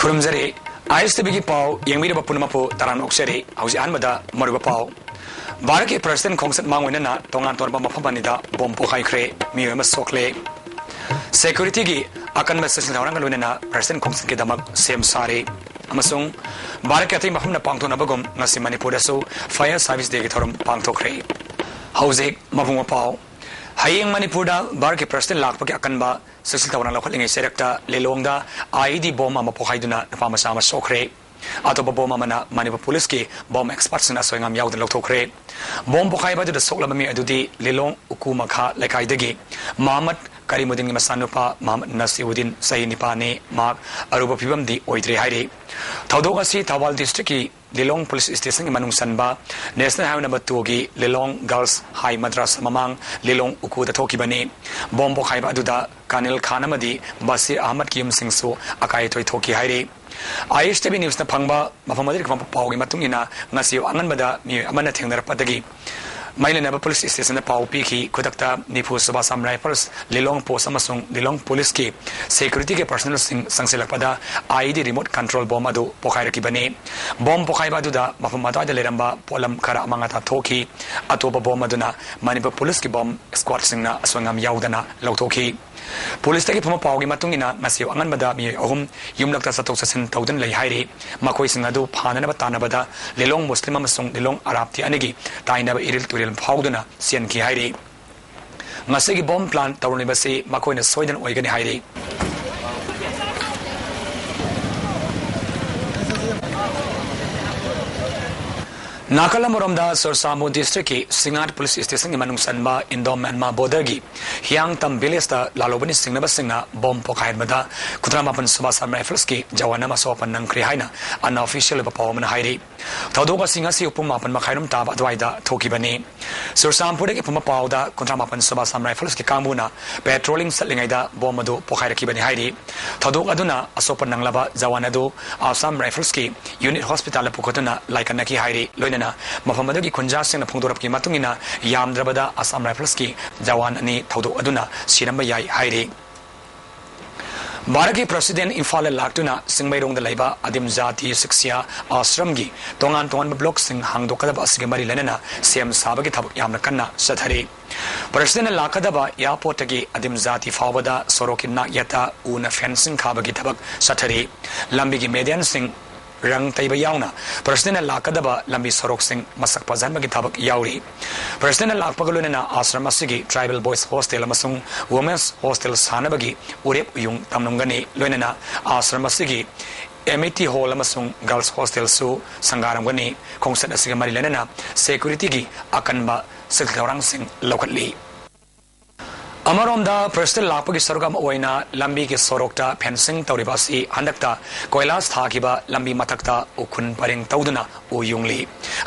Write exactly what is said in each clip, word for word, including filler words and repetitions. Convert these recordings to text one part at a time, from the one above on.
ꯈꯨꯔꯨꯝꯖꯔꯤ꯫ ꯑꯥꯏ ꯑꯦꯁ T ꯚꯤꯒꯤ ꯄꯥꯎ ꯌꯦꯡꯕꯤꯔꯕ ꯄꯨꯝꯅꯃꯛꯄꯨ ꯇꯔꯥꯝꯅ ꯑꯣꯛꯆꯔꯤ꯫ ꯍꯧꯖꯤꯛ ꯑꯍꯥꯟꯕꯗ ꯃꯔꯨꯑꯣꯏꯕ ꯄꯥꯎ꯫ ꯚꯥꯔꯠꯀꯤ ꯄ꯭ꯔꯁꯤꯗꯦꯟ ꯈꯣꯡꯆꯠ ꯃꯥꯡ ꯑꯣꯏꯅꯅ ꯇꯣꯉꯥꯟ ꯇꯣꯉꯥꯟꯕ ꯃꯐꯝ ꯑꯅꯤꯗ ꯕꯣꯝ ꯄꯣꯈꯥꯏꯈ꯭ꯔꯦ, ꯃꯤꯑꯣꯏ ꯑꯃ ꯁꯣꯛꯂꯦ꯫ ꯁꯦꯀ꯭ꯌꯨꯔꯤꯇꯤꯒꯤ ꯑꯀꯟꯕ ꯆꯦꯛꯁꯤꯟ ꯊꯧꯔꯥꯡꯒ ꯂꯣꯏꯅꯅ ꯄ꯭ꯔꯁꯤꯗꯦꯟ ꯈꯣꯡꯆꯠꯀꯤꯗꯃꯛ ꯁꯦꯝ ꯁꯥꯔꯤ꯫ ꯑꯃꯁꯨꯡ ꯚꯥꯔꯠꯀꯤ ꯑꯇꯩ ꯃꯐꯝꯗ ꯄꯥꯡꯊꯣꯛꯅꯕꯒꯨꯝ ꯉꯁꯤ ꯃꯅꯤꯄꯨꯔꯗꯁꯨ ꯐꯥꯌꯔ ꯁꯥꯔꯚꯤꯁ ꯗꯦꯒꯤ ꯊꯧꯔꯝ ꯄꯥꯡꯊꯣꯛꯈ꯭ꯔꯦ꯫ ꯍꯧꯖꯤꯛ ꯃꯄꯨꯡ ꯃꯄꯥꯎ꯫ ꯍꯌꯦꯡ ꯃꯅꯤꯄꯨꯔꯗ ꯚꯥꯔꯠꯀꯤ ꯄ꯭ꯔꯁꯤꯗꯦꯟ ꯂꯥꯛꯄꯒꯤ ꯑꯀꯟꯕ ꯆꯦꯛꯁꯤꯟ ꯊꯧꯔꯥꯡ ꯂꯧꯈꯠꯂꯤꯉꯩ ꯆꯩꯔꯛꯇ ꯂꯤꯂꯣꯡꯗ ꯑꯥꯏ ꯏ ꯗꯤ ꯕꯣꯝ ꯑꯃ ꯄꯣꯈꯥꯏꯗꯨꯅ ꯅꯨꯄꯥ ꯃꯆꯥ ꯑꯃ ꯁꯣꯛꯈ꯭ꯔꯦ꯫ ꯑꯇꯣꯞꯄ ꯕꯣꯝ ꯑꯃꯅ ꯃꯅꯤꯄꯨꯔ ꯄꯨꯂꯤꯁꯀꯤ ꯕꯣꯝ ꯑꯦꯛꯁꯄꯔꯠꯁꯤꯡꯅ ꯑꯁꯣꯏ ꯑꯉꯥꯝ ꯌꯥꯎꯗꯅ ꯂꯧꯊꯣꯛꯈ꯭ꯔꯦ꯫ ꯕꯣꯝ ꯄꯣꯈꯥꯏꯕ ꯑꯗꯨꯗ ꯁꯣꯛꯂꯕ ꯃꯤ ꯑꯗꯨꯗꯤ ꯂꯤꯂꯣꯡ ꯎꯀꯨ ꯃꯈꯥ ꯂꯩꯀꯥꯏꯗꯒꯤ ꯃꯍꯃꯗ ꯀꯔꯤꯃꯨꯗꯤꯟꯒꯤ ꯃꯆꯥꯅꯨꯄꯥ ꯃꯍꯃꯗ ꯅꯁꯤꯎꯗꯤꯟ, ꯆꯍꯤ ꯅꯤꯄꯥꯟꯅꯤ꯫ ꯃꯍꯥꯛ ꯑꯔꯨꯕ ꯐꯤꯕꯝꯗꯤ ꯑꯣꯏꯗ꯭ꯔꯦ ꯍꯥꯏꯔꯤ꯫ ꯊꯧꯗꯣꯛ ꯑꯁꯤ ꯊꯧꯕꯥꯜ ꯗꯤꯁꯇ꯭ꯔꯤꯛꯀꯤ ꯂꯤꯂꯣꯡ ꯄꯨꯂꯤꯁ ꯁ꯭ꯇꯦꯁꯟꯒꯤ ꯃꯅꯨꯡ ꯆꯟꯕ ꯅꯦꯁꯅꯦꯜ ꯍꯥꯏꯋꯦ ꯅꯝꯕꯔ ꯇꯨꯒꯤ ꯂꯤꯂꯣꯡ ꯒꯔꯜꯁ ꯍꯥꯏ ꯃꯗ꯭ꯔꯥꯁꯥ ꯃꯃꯥꯡ ꯂꯤꯂꯣꯡ ꯎꯀꯨꯗ ꯊꯣꯛꯈꯤꯕꯅꯤ꯫ ꯕꯣꯝ ꯄꯣꯈꯥꯏꯕ ꯑꯗꯨꯗ ꯀꯥꯅꯤꯜ ꯈꯥꯟ ꯑꯃꯗꯤ ꯕꯁꯤꯔ ꯑꯍꯃꯗꯀꯤ ꯌꯨꯝꯁꯤꯡꯁꯨ ꯑꯀꯥꯏ ꯑꯇꯣꯏ ꯊꯣꯛꯈꯤ ꯍꯥꯏꯔꯤ꯫ ꯑꯥꯏ ꯑꯦꯁ ꯇꯤ ꯚꯤ ꯅ꯭ꯌꯨꯁꯅ ꯐꯪꯕ ꯃꯐꯝ ꯑꯗꯨꯗꯒꯤ ꯐꯪꯕ ꯄꯥꯎꯒꯤ ꯃꯇꯨꯡ ꯏꯟꯅ, ꯉꯁꯤ ꯑꯉꯟꯕꯗ ꯃꯤꯑꯣꯏ ꯑꯃꯅ ꯊꯦꯡꯅꯔꯛꯄꯗꯒꯤ ꯃꯔꯤ ꯂꯩꯅꯕ ꯄꯨꯂꯤꯁ ꯁ꯭ꯇꯦꯁꯟꯗ ꯄꯥꯎ ꯄꯤꯈꯤ꯫ ꯈꯨꯗꯛꯇ ꯅꯤꯐꯨ ꯁꯨꯕꯥꯁ ꯑꯁꯥꯝ ꯔꯥꯏꯐꯜꯁ, ꯂꯤꯂꯣꯡ ꯄꯣꯁ ꯑꯃꯁꯨꯡ ꯂꯤꯂꯣꯡ ꯄꯨꯂꯤꯁꯀꯤ ꯁꯦꯀ꯭ꯌꯨꯔꯤꯇꯤꯒꯤ ꯄꯔꯁꯅꯦꯜꯁꯤꯡ ꯆꯪꯁꯤꯜꯂꯛꯄꯗ ꯑꯥꯏ ꯏ ꯗꯤ ꯔꯤꯃꯣꯠ ꯀꯟꯇ꯭ꯔꯣꯜ ꯕꯣꯝ ꯑꯗꯨ ꯄꯣꯈꯥꯏꯔꯛꯈꯤꯕꯅꯤ꯫ ꯕꯣꯝ ꯄꯣꯈꯥꯏꯕ ꯑꯗꯨꯗ ꯃꯐꯝ ꯑꯗꯨꯋꯥꯏꯗ ꯂꯩꯔꯝꯕ ꯄꯣꯠꯂꯝ ꯈꯔ ꯑꯃꯥꯡ ꯑꯇꯥ ꯊꯣꯛꯈꯤ꯫ ꯑꯇꯣꯞꯄ ꯕꯣꯝ ꯑꯗꯨꯅ ꯃꯅꯤꯄꯨꯔ ꯄꯨꯂꯤꯁꯀꯤ ꯕꯣꯝ ꯁ꯭ꯀ꯭ꯋꯥꯗꯁꯤꯡꯅ ꯑꯁꯣꯏ ꯑꯉꯥꯝ ꯌꯥꯎꯗꯅ ꯂꯧꯊꯣꯛꯈꯤ꯫ ꯄꯨꯂꯤꯁꯇꯒꯤ ꯐꯪꯕ ꯄꯥꯎꯒꯤ ꯃꯇꯨꯡ ꯏꯟꯅ, ꯉꯁꯤ ꯑꯉꯟꯕꯗ ꯃꯤꯑꯣꯏ ꯑꯍꯨꯝ ꯌꯨꯝꯂꯛꯇ ꯆꯠꯊꯣꯛ ꯆꯠꯁꯤꯟ ꯇꯧꯗꯨꯅ ꯂꯩ ꯍꯥꯏꯔꯤ꯫ ꯃꯈꯣꯏꯁꯤꯡ ꯑꯗꯨ ꯐꯥꯅꯅꯕ ꯇꯥꯟꯅꯕꯗ ꯂꯤꯂꯣꯡ ꯃꯨꯁꯂꯤꯝ ꯑꯃꯁꯨꯡ ꯂꯤꯂꯣꯡ ꯑꯔꯥꯞꯇꯤ ꯑꯅꯤꯒꯤ ꯇꯥꯏꯅꯕ ꯏꯔꯤꯜ ꯇꯨꯔꯦꯜ ꯐꯥꯎꯗꯨꯅ ꯆꯦꯟꯈꯤ ꯍꯥꯏꯔꯤ꯫ ꯉꯁꯤꯒꯤ ꯕꯣꯝ ꯄ꯭ꯂꯥꯟ ꯇꯧꯔꯝꯂꯤꯕꯁꯤ ꯃꯈꯣꯏꯅ ꯁꯣꯏꯗꯅ ꯑꯣꯏꯒꯅꯤ ꯍꯥꯏꯔꯤ꯫ ꯅꯥꯀꯜ ꯑꯃꯔꯣꯝꯗ, ꯆꯨꯔꯆꯥꯟꯄꯨꯔ ꯗꯤꯁꯇ꯭ꯔꯤꯛꯀꯤ ꯁꯤꯡꯉꯥꯠ ꯄꯨꯂꯤꯁ ꯁ꯭ꯇꯦꯁꯟꯒꯤ ꯃꯅꯨꯡ ꯆꯟꯕ ꯏꯟꯗꯣ ꯃ꯭ꯌꯥꯟꯃꯥꯔ ꯕꯣꯔꯗꯔꯒꯤ ꯍꯤꯌꯥꯡꯇꯝ ꯚꯤꯂꯦꯖꯇ ꯂꯥꯜꯍꯧꯕꯅꯤ ꯆꯤꯡꯅꯕꯁꯤꯡꯅ ꯕꯣꯝ ꯄꯣꯈꯥꯏꯍꯟꯕꯗ ꯀꯨꯟꯊ꯭ꯔꯥ ꯃꯥꯄꯟ ꯁꯨꯕꯥꯁ ꯑꯁꯥꯝ ꯔꯥꯏꯐꯜꯁꯀꯤ ꯖꯋꯥꯟ ꯑꯃ ꯑꯁꯣꯛ ꯑꯄꯟ ꯅꯪꯈ꯭ꯔꯦ ꯍꯥꯏꯅ unofficial ꯑꯣꯏꯕ ꯄꯥꯎ ꯑꯃꯅ ꯍꯥꯏꯔꯤ꯫ ꯊꯧꯗꯣꯛ ꯑꯁꯤ ꯉꯁꯤ ꯄꯨꯡ ꯃꯥꯄꯟ ꯃꯈꯥꯏꯔꯣꯝ ꯇꯥꯕ ꯑꯗꯨꯋꯥꯏꯗ ꯊꯣꯛꯈꯤꯕꯅꯤ꯫ ꯆꯨꯔꯆꯥꯟꯄꯨꯔꯗꯒꯤ ꯐꯪꯕ ꯄꯥꯎꯗ, ꯀꯨꯟꯊ꯭ꯔꯥ ꯃꯥꯄꯟ ꯁꯨꯕꯥꯁ ꯑꯁꯥꯝ ꯔꯥꯏꯐꯜꯁꯀꯤ ꯀꯥꯡꯕꯨꯅ ꯄꯦꯇ꯭ꯔꯣꯂꯤꯡ ꯆꯠꯂꯤꯉꯩꯗ ꯕꯣꯝ ꯑꯗꯨ ꯄꯣꯈꯥꯏꯔꯛꯈꯤꯕꯅꯤ ꯍꯥꯏꯔꯤ꯫ ꯊꯧꯗꯣꯛ ꯑꯗꯨꯅ ꯑꯁꯣꯛꯄ ꯅꯪꯂꯕ ꯖꯋꯥꯟ ꯑꯗꯨ ꯑꯁꯥꯝ ꯔꯥꯏꯐꯜꯁꯀꯤ ꯌꯨꯅꯤꯠ ꯍꯣꯁꯄꯤꯇꯥꯜꯗ ꯄꯨꯈꯠꯇꯨꯅ ꯂꯥꯏꯀꯠꯅꯈꯤ ꯍꯥꯏꯔꯤ꯫ ꯂꯣꯏꯅꯅ ꯃꯐꯝ ꯑꯗꯨꯒꯤ ꯈꯨꯟꯖꯥꯁꯤꯡꯅ ꯐꯣꯡꯗꯣꯔꯛꯄꯒꯤ ꯃꯇꯨꯡ ꯏꯟꯅ, ꯌꯥꯝꯗ꯭ꯔꯕꯗ ꯑꯁꯥꯝ ꯔꯥꯏꯐꯜꯁꯀꯤ ꯖꯋꯥꯟ ꯑꯅꯤ ꯊꯧꯗꯣꯛ ꯑꯗꯨꯅ ꯁꯤꯔꯝꯕ ꯌꯥꯏ ꯍꯥꯏꯔꯤ꯫ ꯚꯥꯔꯠꯀꯤ ꯄ꯭ꯔꯁꯤꯗꯦꯟ ꯏꯝꯐꯥꯜꯗ ꯂꯥꯛꯇꯨꯅ ꯆꯤꯡꯃꯩꯔꯣꯡꯗ ꯂꯩꯕ ꯑꯗꯤꯝ ꯖꯥꯇꯤ ꯁꯤꯛꯁꯤꯌꯥ ꯑꯥꯁ꯭ꯔꯝꯒꯤ ꯇꯣꯉꯥꯟ ꯇꯣꯉꯥꯟꯕ ꯕ꯭ꯂꯣꯛꯁꯤꯡ ꯍꯥꯡꯗꯣꯛꯀꯗꯕ ꯑꯁꯤꯒ ꯃꯔꯤ ꯂꯩꯅꯅ ꯁꯦꯝ ꯁꯥꯕꯒꯤ ꯊꯕꯛ ꯌꯥꯝꯅ ꯀꯟꯅ ꯆꯠꯊꯔꯤ꯫ ꯄ꯭ꯔꯁꯤꯗꯦꯟꯅ ꯂꯥꯛꯀꯗꯕ ꯑꯦꯌꯥꯔꯄꯣꯔꯠꯇꯒꯤ ꯑꯗꯤꯝ ꯖꯥꯇꯤ ꯐꯥꯎꯕꯗ ꯁꯣꯔꯣꯛꯀꯤ ꯅꯥꯛꯌꯦꯠꯇ ꯎꯅ ꯐꯦꯟꯁꯤꯡ ꯈꯥꯕꯒꯤ ꯊꯕꯛ ꯆꯠꯊꯔꯤ꯫ ꯂꯝꯕꯤꯒꯤ ꯃꯦꯗꯤꯌꯟꯁꯤꯡ ꯔꯪ ꯇꯩꯕ ꯌꯥꯎꯅ ꯄ꯭ꯔꯁꯤꯗꯦꯟꯅ ꯂꯥꯛꯀꯗꯕ ꯂꯝꯕꯤ ꯁꯣꯔꯣꯛꯁꯤꯡ ꯃꯁꯛ ꯐꯖꯍꯟꯕꯒꯤ ꯊꯕꯛ ꯌꯥꯎꯔꯤ꯫ ꯄ꯭ꯔꯁꯤꯗꯦꯟꯅ ꯂꯥꯛꯄꯒ ꯂꯣꯏꯅꯅ ꯑꯥꯁ꯭ꯔꯝ ꯑꯁꯤꯒꯤ ꯇ꯭ꯔꯥꯏꯕꯦꯜ ꯕꯣꯏꯁ ꯍꯣꯁꯇꯦꯜ ꯑꯃꯁꯨꯡ ꯋꯨꯃꯦꯟꯁ ꯍꯣꯁꯇꯦꯜ ꯁꯥꯅꯕꯒꯤ ꯎꯔꯦꯞ ꯎꯌꯨꯡ ꯇꯝꯂꯝꯒꯅꯤ꯫ ꯂꯣꯏꯅꯅ ꯑꯥꯁ꯭ꯔꯝ ꯑꯁꯤꯒꯤ ꯑꯦꯃꯤꯇꯤ ꯍꯣꯜ ꯑꯃꯁꯨꯡ ꯒꯔꯜꯁ ꯍꯣꯁꯇꯦꯜꯁꯨ ꯁꯪꯒꯥꯔꯝꯒꯅꯤ꯫ ꯈꯣꯡꯆꯠ ꯑꯁꯤꯒ ꯃꯔꯤ ꯂꯩꯅꯅ ꯁꯦꯀ꯭ꯌꯨꯔꯤꯇꯤꯒꯤ ꯑꯀꯟꯕ ꯁꯤꯜ ꯊꯧꯔꯥꯡꯁꯤꯡ ꯂꯧꯈꯠꯂꯤ꯫ ꯑꯃꯔꯣꯝꯗ, ꯄ꯭ꯔꯁꯤꯗꯦꯟ ꯂꯥꯛꯄꯒꯤ ꯁꯔꯨꯛ ꯑꯃ ꯑꯣꯏꯅ ꯂꯝꯕꯤꯒꯤ ꯁꯣꯔꯣꯛꯇ ꯐꯦꯟꯁꯤꯡ ꯇꯧꯔꯤꯕ ꯑꯁꯤ ꯍꯟꯗꯛꯇ ꯀꯣꯏꯂꯥꯁ ꯊꯥꯈꯤꯕ ꯂꯝꯕꯤ ꯃꯊꯛꯇ ꯎꯈꯨꯟ ꯄꯔꯦꯡ ꯇꯧꯗꯨꯅ ꯎ ꯌꯨꯡꯂꯤ꯫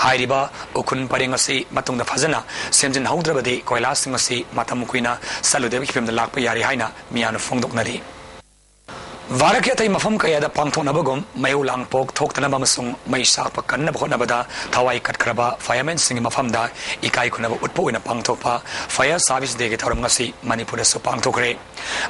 ꯍꯥꯏꯔꯤꯕ ꯎꯈꯨꯟ ꯄꯔꯦꯡ ꯑꯁꯤ ꯃꯇꯨꯡꯗ ꯐꯖꯅ ꯁꯦꯝꯖꯤꯟꯍꯧꯗ꯭ꯔꯕꯗꯤ ꯀꯣꯏꯂꯥꯁꯁꯤꯡ ꯑꯁꯤ ꯃꯇꯝ ꯀꯨꯏꯅ ꯆꯠꯂꯣꯏꯗꯕꯒꯤ ꯐꯤꯕꯝꯗ ꯂꯥꯛꯄ ꯌꯥꯔꯤ ꯍꯥꯏꯅ ꯃꯤꯌꯥꯝꯅ ꯐꯣꯡꯗꯣꯛꯅꯔꯤ꯫ ꯚꯥꯔꯠꯀꯤ ꯑꯇꯩ ꯃꯐꯝ ꯀꯌꯥꯗ ꯄꯥꯡꯊꯣꯛꯅꯕꯒꯨꯝ, ꯃꯩꯍꯧ ꯂꯥꯡꯄꯣꯛ ꯊꯣꯛꯇꯅꯕ ꯑꯃꯁꯨꯡ ꯃꯩ ꯆꯥꯛꯄ ꯀꯟꯅꯕ ꯍꯣꯠꯅꯕꯗ ꯊꯋꯥꯏ ꯀꯠꯈ꯭ꯔꯕ firemenꯁꯤꯡꯒꯤ ꯃꯐꯝꯗ ꯏꯀꯥꯏ ꯈꯨꯝꯅꯕ ꯎꯠꯄ ꯑꯣꯏꯅ ꯄꯥꯡꯊꯣꯛꯄ Fire Service Dayꯒꯤ ꯊꯧꯔꯝ ꯉꯁꯤ ꯃꯅꯤꯄꯨꯔꯗꯁꯨ ꯄꯥꯡꯊꯣꯛꯈ꯭ꯔꯦ꯫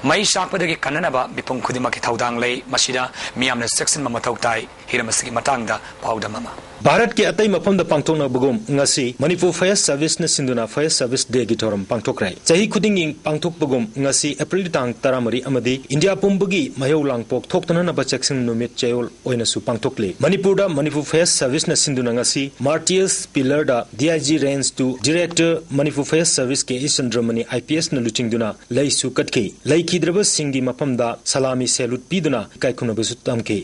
ꯃꯩ ꯆꯥꯛꯄꯗꯒꯤ ꯀꯟꯅꯅꯕ ꯃꯤꯄꯨꯝ ꯈꯨꯗꯤꯡꯃꯛꯀꯤ ꯊꯧꯗꯥꯡ ꯂꯩ꯫ ꯃꯁꯤꯗ ꯃꯤꯌꯥꯝꯅ ꯆꯦꯛꯁꯤꯟꯕ ꯃꯊꯧ ꯇꯥꯏ꯫ ꯍꯤꯔꯝ ꯑꯁꯤꯒꯤ ꯃꯇꯥꯡꯗ ꯄꯥꯎꯗꯝ ꯑꯃ꯫ ꯚꯥꯔꯠꯀꯤ ꯑꯇꯩ ꯃꯐꯝꯗ ꯄꯥꯡꯊꯣꯛꯅꯕꯒꯨꯝ, ꯉꯁꯤ ꯃꯅꯤꯄꯨꯔ Fire Serviceꯅ ꯁꯤꯟꯗꯨꯅ Fire Service Dayꯒꯤ ꯊꯧꯔꯝ ꯄꯥꯡꯊꯣꯛꯈ꯭ꯔꯦ꯫ ꯆꯍꯤ ꯈꯨꯗꯤꯡꯒꯤ ꯄꯥꯡꯊꯣꯛꯄꯒꯨꯝ, ꯉꯁꯤ April ꯇꯥꯡ ꯇꯔꯥꯃꯔꯤ ꯑꯃꯗꯤ ꯏꯟꯗꯤꯌꯥ ꯄꯨꯝꯕꯒꯤ ꯃꯩꯍꯧ ꯂꯥꯡꯄꯣꯛ ꯊꯣꯛꯇꯅꯅꯕ ꯆꯦꯛꯁꯤꯟ ꯅꯨꯃꯤꯠ ꯆꯌꯣꯜ ꯑꯣꯏꯅꯁꯨ ꯄꯥꯡꯊꯣꯛꯂꯤ꯫ ꯃꯅꯤꯄꯨꯔꯗ ꯃꯅꯤꯄꯨꯔ Fire Serviceꯅ ꯁꯤꯟꯗꯨꯅ ꯉꯁꯤ Martyrs Pillarꯗ D I G Range two Director Manipur Fire Service K E ꯆꯟꯗ꯭ꯔꯃꯅꯤ IPSꯅ ꯂꯨꯆꯤꯡꯗꯨꯅ ꯂꯩꯁꯨ ꯀꯠꯈꯤ꯫ ꯂꯩꯈꯤꯗ꯭ꯔꯕꯁꯤꯡꯒꯤ ꯃꯐꯝꯗ ꯁꯂꯥꯃꯤ salute ꯄꯤꯗꯨꯅ ꯏꯀꯥꯏ ꯈꯨꯝꯅꯕꯁꯨ ꯇꯝꯈꯤ꯫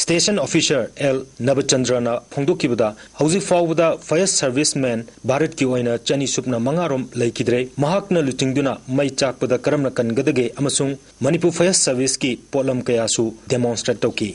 Station Officer L ꯅꯕꯆꯟꯗ꯭ꯔꯅ ꯐꯣꯡꯗꯣꯛꯈꯤꯕꯗ, ꯍꯧꯖꯤꯛ ꯐꯥꯎꯕꯗ Fire Serviceman ꯚꯥꯔꯠꯀꯤ ꯑꯣꯏꯅ ꯆꯅꯤ ꯁꯨꯞꯅ ꯃꯉꯥ ꯔꯣꯝ ꯂꯩꯈꯤꯗ꯭ꯔꯦ꯫ ꯃꯍꯥꯛꯅ ꯂꯨꯆꯤꯡꯗꯨꯅ ꯃꯩ ꯆꯥꯛꯄꯗ ꯀꯔꯝꯅ ꯀꯟꯒꯗꯒꯦ ꯑꯃꯁꯨꯡ ꯃꯅꯤꯄꯨꯔ Fire Serviceꯀꯤ ꯄꯣꯠꯂꯝ ꯀꯌꯥꯁꯨ demonstrate ꯇꯧꯈꯤ꯫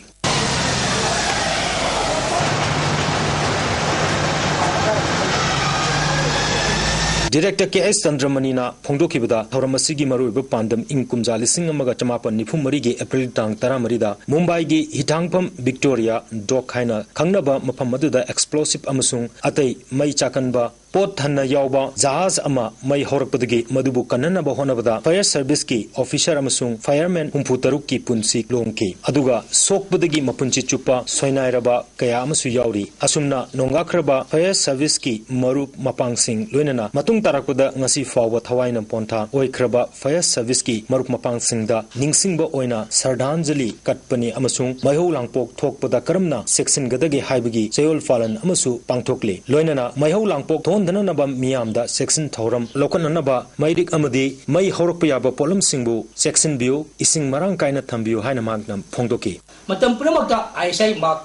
Director K S Chandramani ꯅ ꯐꯣꯡꯗꯣꯛꯈꯤꯕꯗ, ꯊꯧꯔꯝ ꯑꯁꯤꯒꯤ ꯃꯔꯨꯑꯣꯏꯕ ꯄꯥꯟꯗꯝ ꯏꯪ ꯀꯨꯝꯖꯥ ꯂꯤꯁꯤꯡ ꯑꯃꯒ ꯆꯃꯥꯄꯟ ꯅꯤꯐꯨ ꯃꯔꯤꯒꯤ April ꯇꯥꯡ ꯇꯔꯥꯃꯔꯤꯗ ꯃꯨꯝꯕꯥꯏꯒꯤ ꯍꯤꯊꯥꯡꯐꯝ Victoria Dock ꯍꯥꯏꯅ ꯈꯪꯅꯕ ꯃꯐꯝ ꯑꯗꯨꯗ explosive ꯑꯃꯁꯨꯡ ꯑꯇꯩ ꯃꯩ ꯆꯥꯛꯀꯟꯕ ꯄꯣꯠ ꯊꯟꯅ ꯌꯥꯎꯕ ꯖꯍꯥꯖ ꯑꯃ ꯃꯩ ꯍꯧꯔꯛꯄꯗꯒꯤ ꯃꯗꯨꯕꯨ ꯀꯟꯅꯅꯕ ꯍꯣꯠꯅꯕꯗ fire service ꯀꯤ officer ꯑꯃꯁꯨꯡ fireman ꯍꯨꯝꯐꯨ ꯇꯔꯨꯛꯀꯤ ꯄꯨꯟꯁꯤ ꯂꯣꯝꯈꯤ꯫ ꯑꯗꯨꯒ ꯁꯣꯛꯄꯗꯒꯤ ꯃꯄꯨꯟꯁꯤ ꯆꯨꯞꯄ ꯁꯣꯏꯅꯥꯏꯔꯕ ꯀꯌꯥ ꯑꯃꯁꯨ ꯌꯥꯎꯔꯤ꯫ ꯑꯁꯨꯝꯅ ꯅꯣꯡꯉꯥꯈ꯭ꯔꯕ fire service ꯀꯤ ꯃꯔꯨꯞ ꯃꯄꯥꯡꯁꯤꯡ ꯂꯣꯏꯅꯅ ꯃꯇꯨꯡ ꯇꯥꯔꯛꯄꯗ ꯉꯁꯤ ꯐꯥꯎꯕ ꯊꯋꯥꯏꯅ ꯄꯣꯟꯊꯥ ꯑꯣꯏꯈ꯭ꯔꯕ fire service ꯀꯤ ꯃꯔꯨꯞ ꯃꯄꯥꯡꯁꯤꯡꯗ ꯅꯤꯡꯁꯤꯡꯕ ꯑꯣꯏꯅ ꯁ꯭ꯔꯗꯥꯟꯖꯂꯤ ꯀꯠꯄꯅꯤ ꯑꯃꯁꯨꯡ ꯃꯩꯍꯧ ꯂꯥꯡꯄꯣꯛ ꯊꯣꯛꯄꯗ ꯀꯔꯝꯅ ꯆꯦꯛꯁꯤꯟꯒꯗꯒꯦ ꯍꯥꯏꯕꯒꯤ ꯆꯌꯣꯜ ꯄꯥꯂꯟ ꯑꯃꯁꯨ ꯄꯥꯡꯊꯣꯛꯂꯤ꯫ ꯂꯣꯏꯅꯅ ꯃꯩꯍꯧ ꯂꯥꯡꯄꯣꯛ ꯊꯣꯛꯍꯟꯗꯅꯕ ꯃꯤꯌꯥꯝꯗ ꯆꯦꯛꯁꯤꯟ ꯊꯧꯔꯝ ꯂꯧꯈꯠꯅꯅꯕ ꯃꯩꯔꯤꯛ ꯑꯃꯗꯤ ꯃꯩ ꯍꯧꯔꯛꯄ ꯌꯥꯕ ꯄꯣꯠꯂꯝꯁꯤꯡꯕꯨ ꯆꯦꯛꯁꯤꯟꯕꯤꯌꯨ, ꯏꯁꯤꯡ ꯃꯔꯥꯡ ꯀꯥꯏꯅ ꯊꯝꯕꯤꯌꯨ ꯍꯥꯏꯅ ꯃꯍꯥꯛꯅ ꯐꯣꯡꯗꯣꯛꯈꯤ꯫ ꯃꯇꯝ ꯄꯨꯝꯅꯃꯛꯇ I S I mark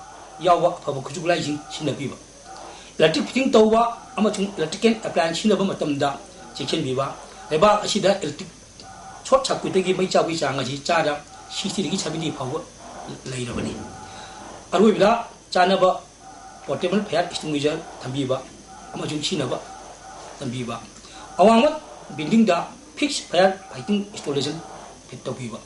ꯌꯥꯎꯕ ꯑꯐꯕ ꯈꯨꯠꯁꯨ ꯈꯨꯠꯂꯥꯏꯁꯤꯡ ꯁꯤꯖꯤꯟꯅꯕꯤꯕ꯫ Electric fitting ꯇꯧꯕ ꯑꯃꯁꯨꯡ electrical appliance ꯁꯤꯖꯤꯟꯅꯕ ꯃꯇꯝꯗ ꯆꯦꯛꯁꯤꯟꯕꯤꯕ꯫ ꯂꯩꯕꯥꯛ ꯑꯁꯤꯗ electric short circuitꯇꯒꯤ ꯃꯩ ꯆꯥꯛꯄꯒꯤ ꯆꯥꯡ ꯑꯁꯤ ꯆꯥꯗ sixty ꯗꯒꯤ seventy ꯐꯥꯎꯕ ꯂꯩꯔꯕꯅꯤ꯫ ꯑꯔꯣꯏꯕꯗ, ꯆꯥꯅꯕ portable fire extinguisher ꯊꯝꯕꯤꯕ ꯑꯃꯁꯨꯡ ꯁꯤꯖꯤꯟꯅꯕ ꯇꯝꯕꯤꯕ꯫ ꯑꯋꯥꯡꯕ buildingꯗ fixed fire fighting installation fit ꯇꯧꯕꯤꯕ꯫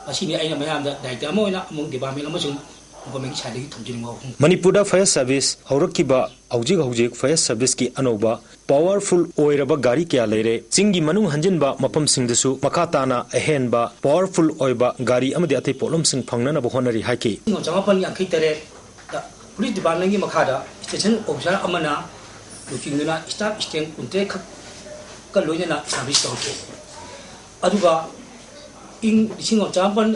ꯃꯁꯤꯅꯤ ꯑꯩꯅ ꯃꯌꯥꯝꯗ director ꯑꯃ ꯑꯣꯏꯅ ꯑꯃꯁꯨꯡ department ꯑꯃꯁꯨꯡ governmentꯀꯤ sideꯇꯒꯤ ꯊꯝꯖꯅꯤꯡꯕ ꯋꯥꯐꯝ꯫ ꯃꯅꯤꯄꯨꯔꯗ fire service ꯍꯧꯔꯛꯈꯤꯕ ꯍꯧꯖꯤꯛ ꯍꯧꯖꯤꯛ fire serviceꯀꯤ ꯑꯅꯧꯕ powerful ꯑꯣꯏꯔꯕ ꯒꯥꯔꯤ ꯀꯌꯥ ꯂꯩꯔꯦ꯫ ꯆꯤꯡꯒꯤ ꯃꯅꯨꯡ ꯍꯟꯖꯤꯟꯕ ꯃꯐꯝꯁꯤꯡꯗꯁꯨ ꯃꯈꯥ ꯇꯥꯅ ꯑꯍꯦꯟꯕ powerful ꯑꯣꯏꯕ ꯒꯥꯔꯤ ꯑꯃꯗꯤ ꯑꯇꯩ ꯄꯣꯠꯂꯝꯁꯤꯡ ꯐꯪꯅꯅꯕ ꯍꯣꯠꯅꯔꯤ ꯍꯥꯏꯈꯤ꯫ ꯂꯤꯁꯤꯡ ꯑꯃ ꯆꯃꯥꯄꯟ ꯌꯥꯡꯈꯩ ꯇꯔꯦꯠꯇ police departmentꯀꯤ ꯃꯈꯥꯗ station officer ꯑꯃꯅ ꯂꯨꯆꯤꯡꯗꯨꯅ staff strength ꯀꯨꯟꯇꯔꯦꯠ ꯈꯛꯀ ꯂꯣꯏꯅꯅ service ꯇꯧꯔꯛꯈꯤ꯫ ꯑꯗꯨꯒ ꯏꯪ ꯂꯤꯁꯤꯡ ꯑꯃ ꯆꯃꯥꯄꯟ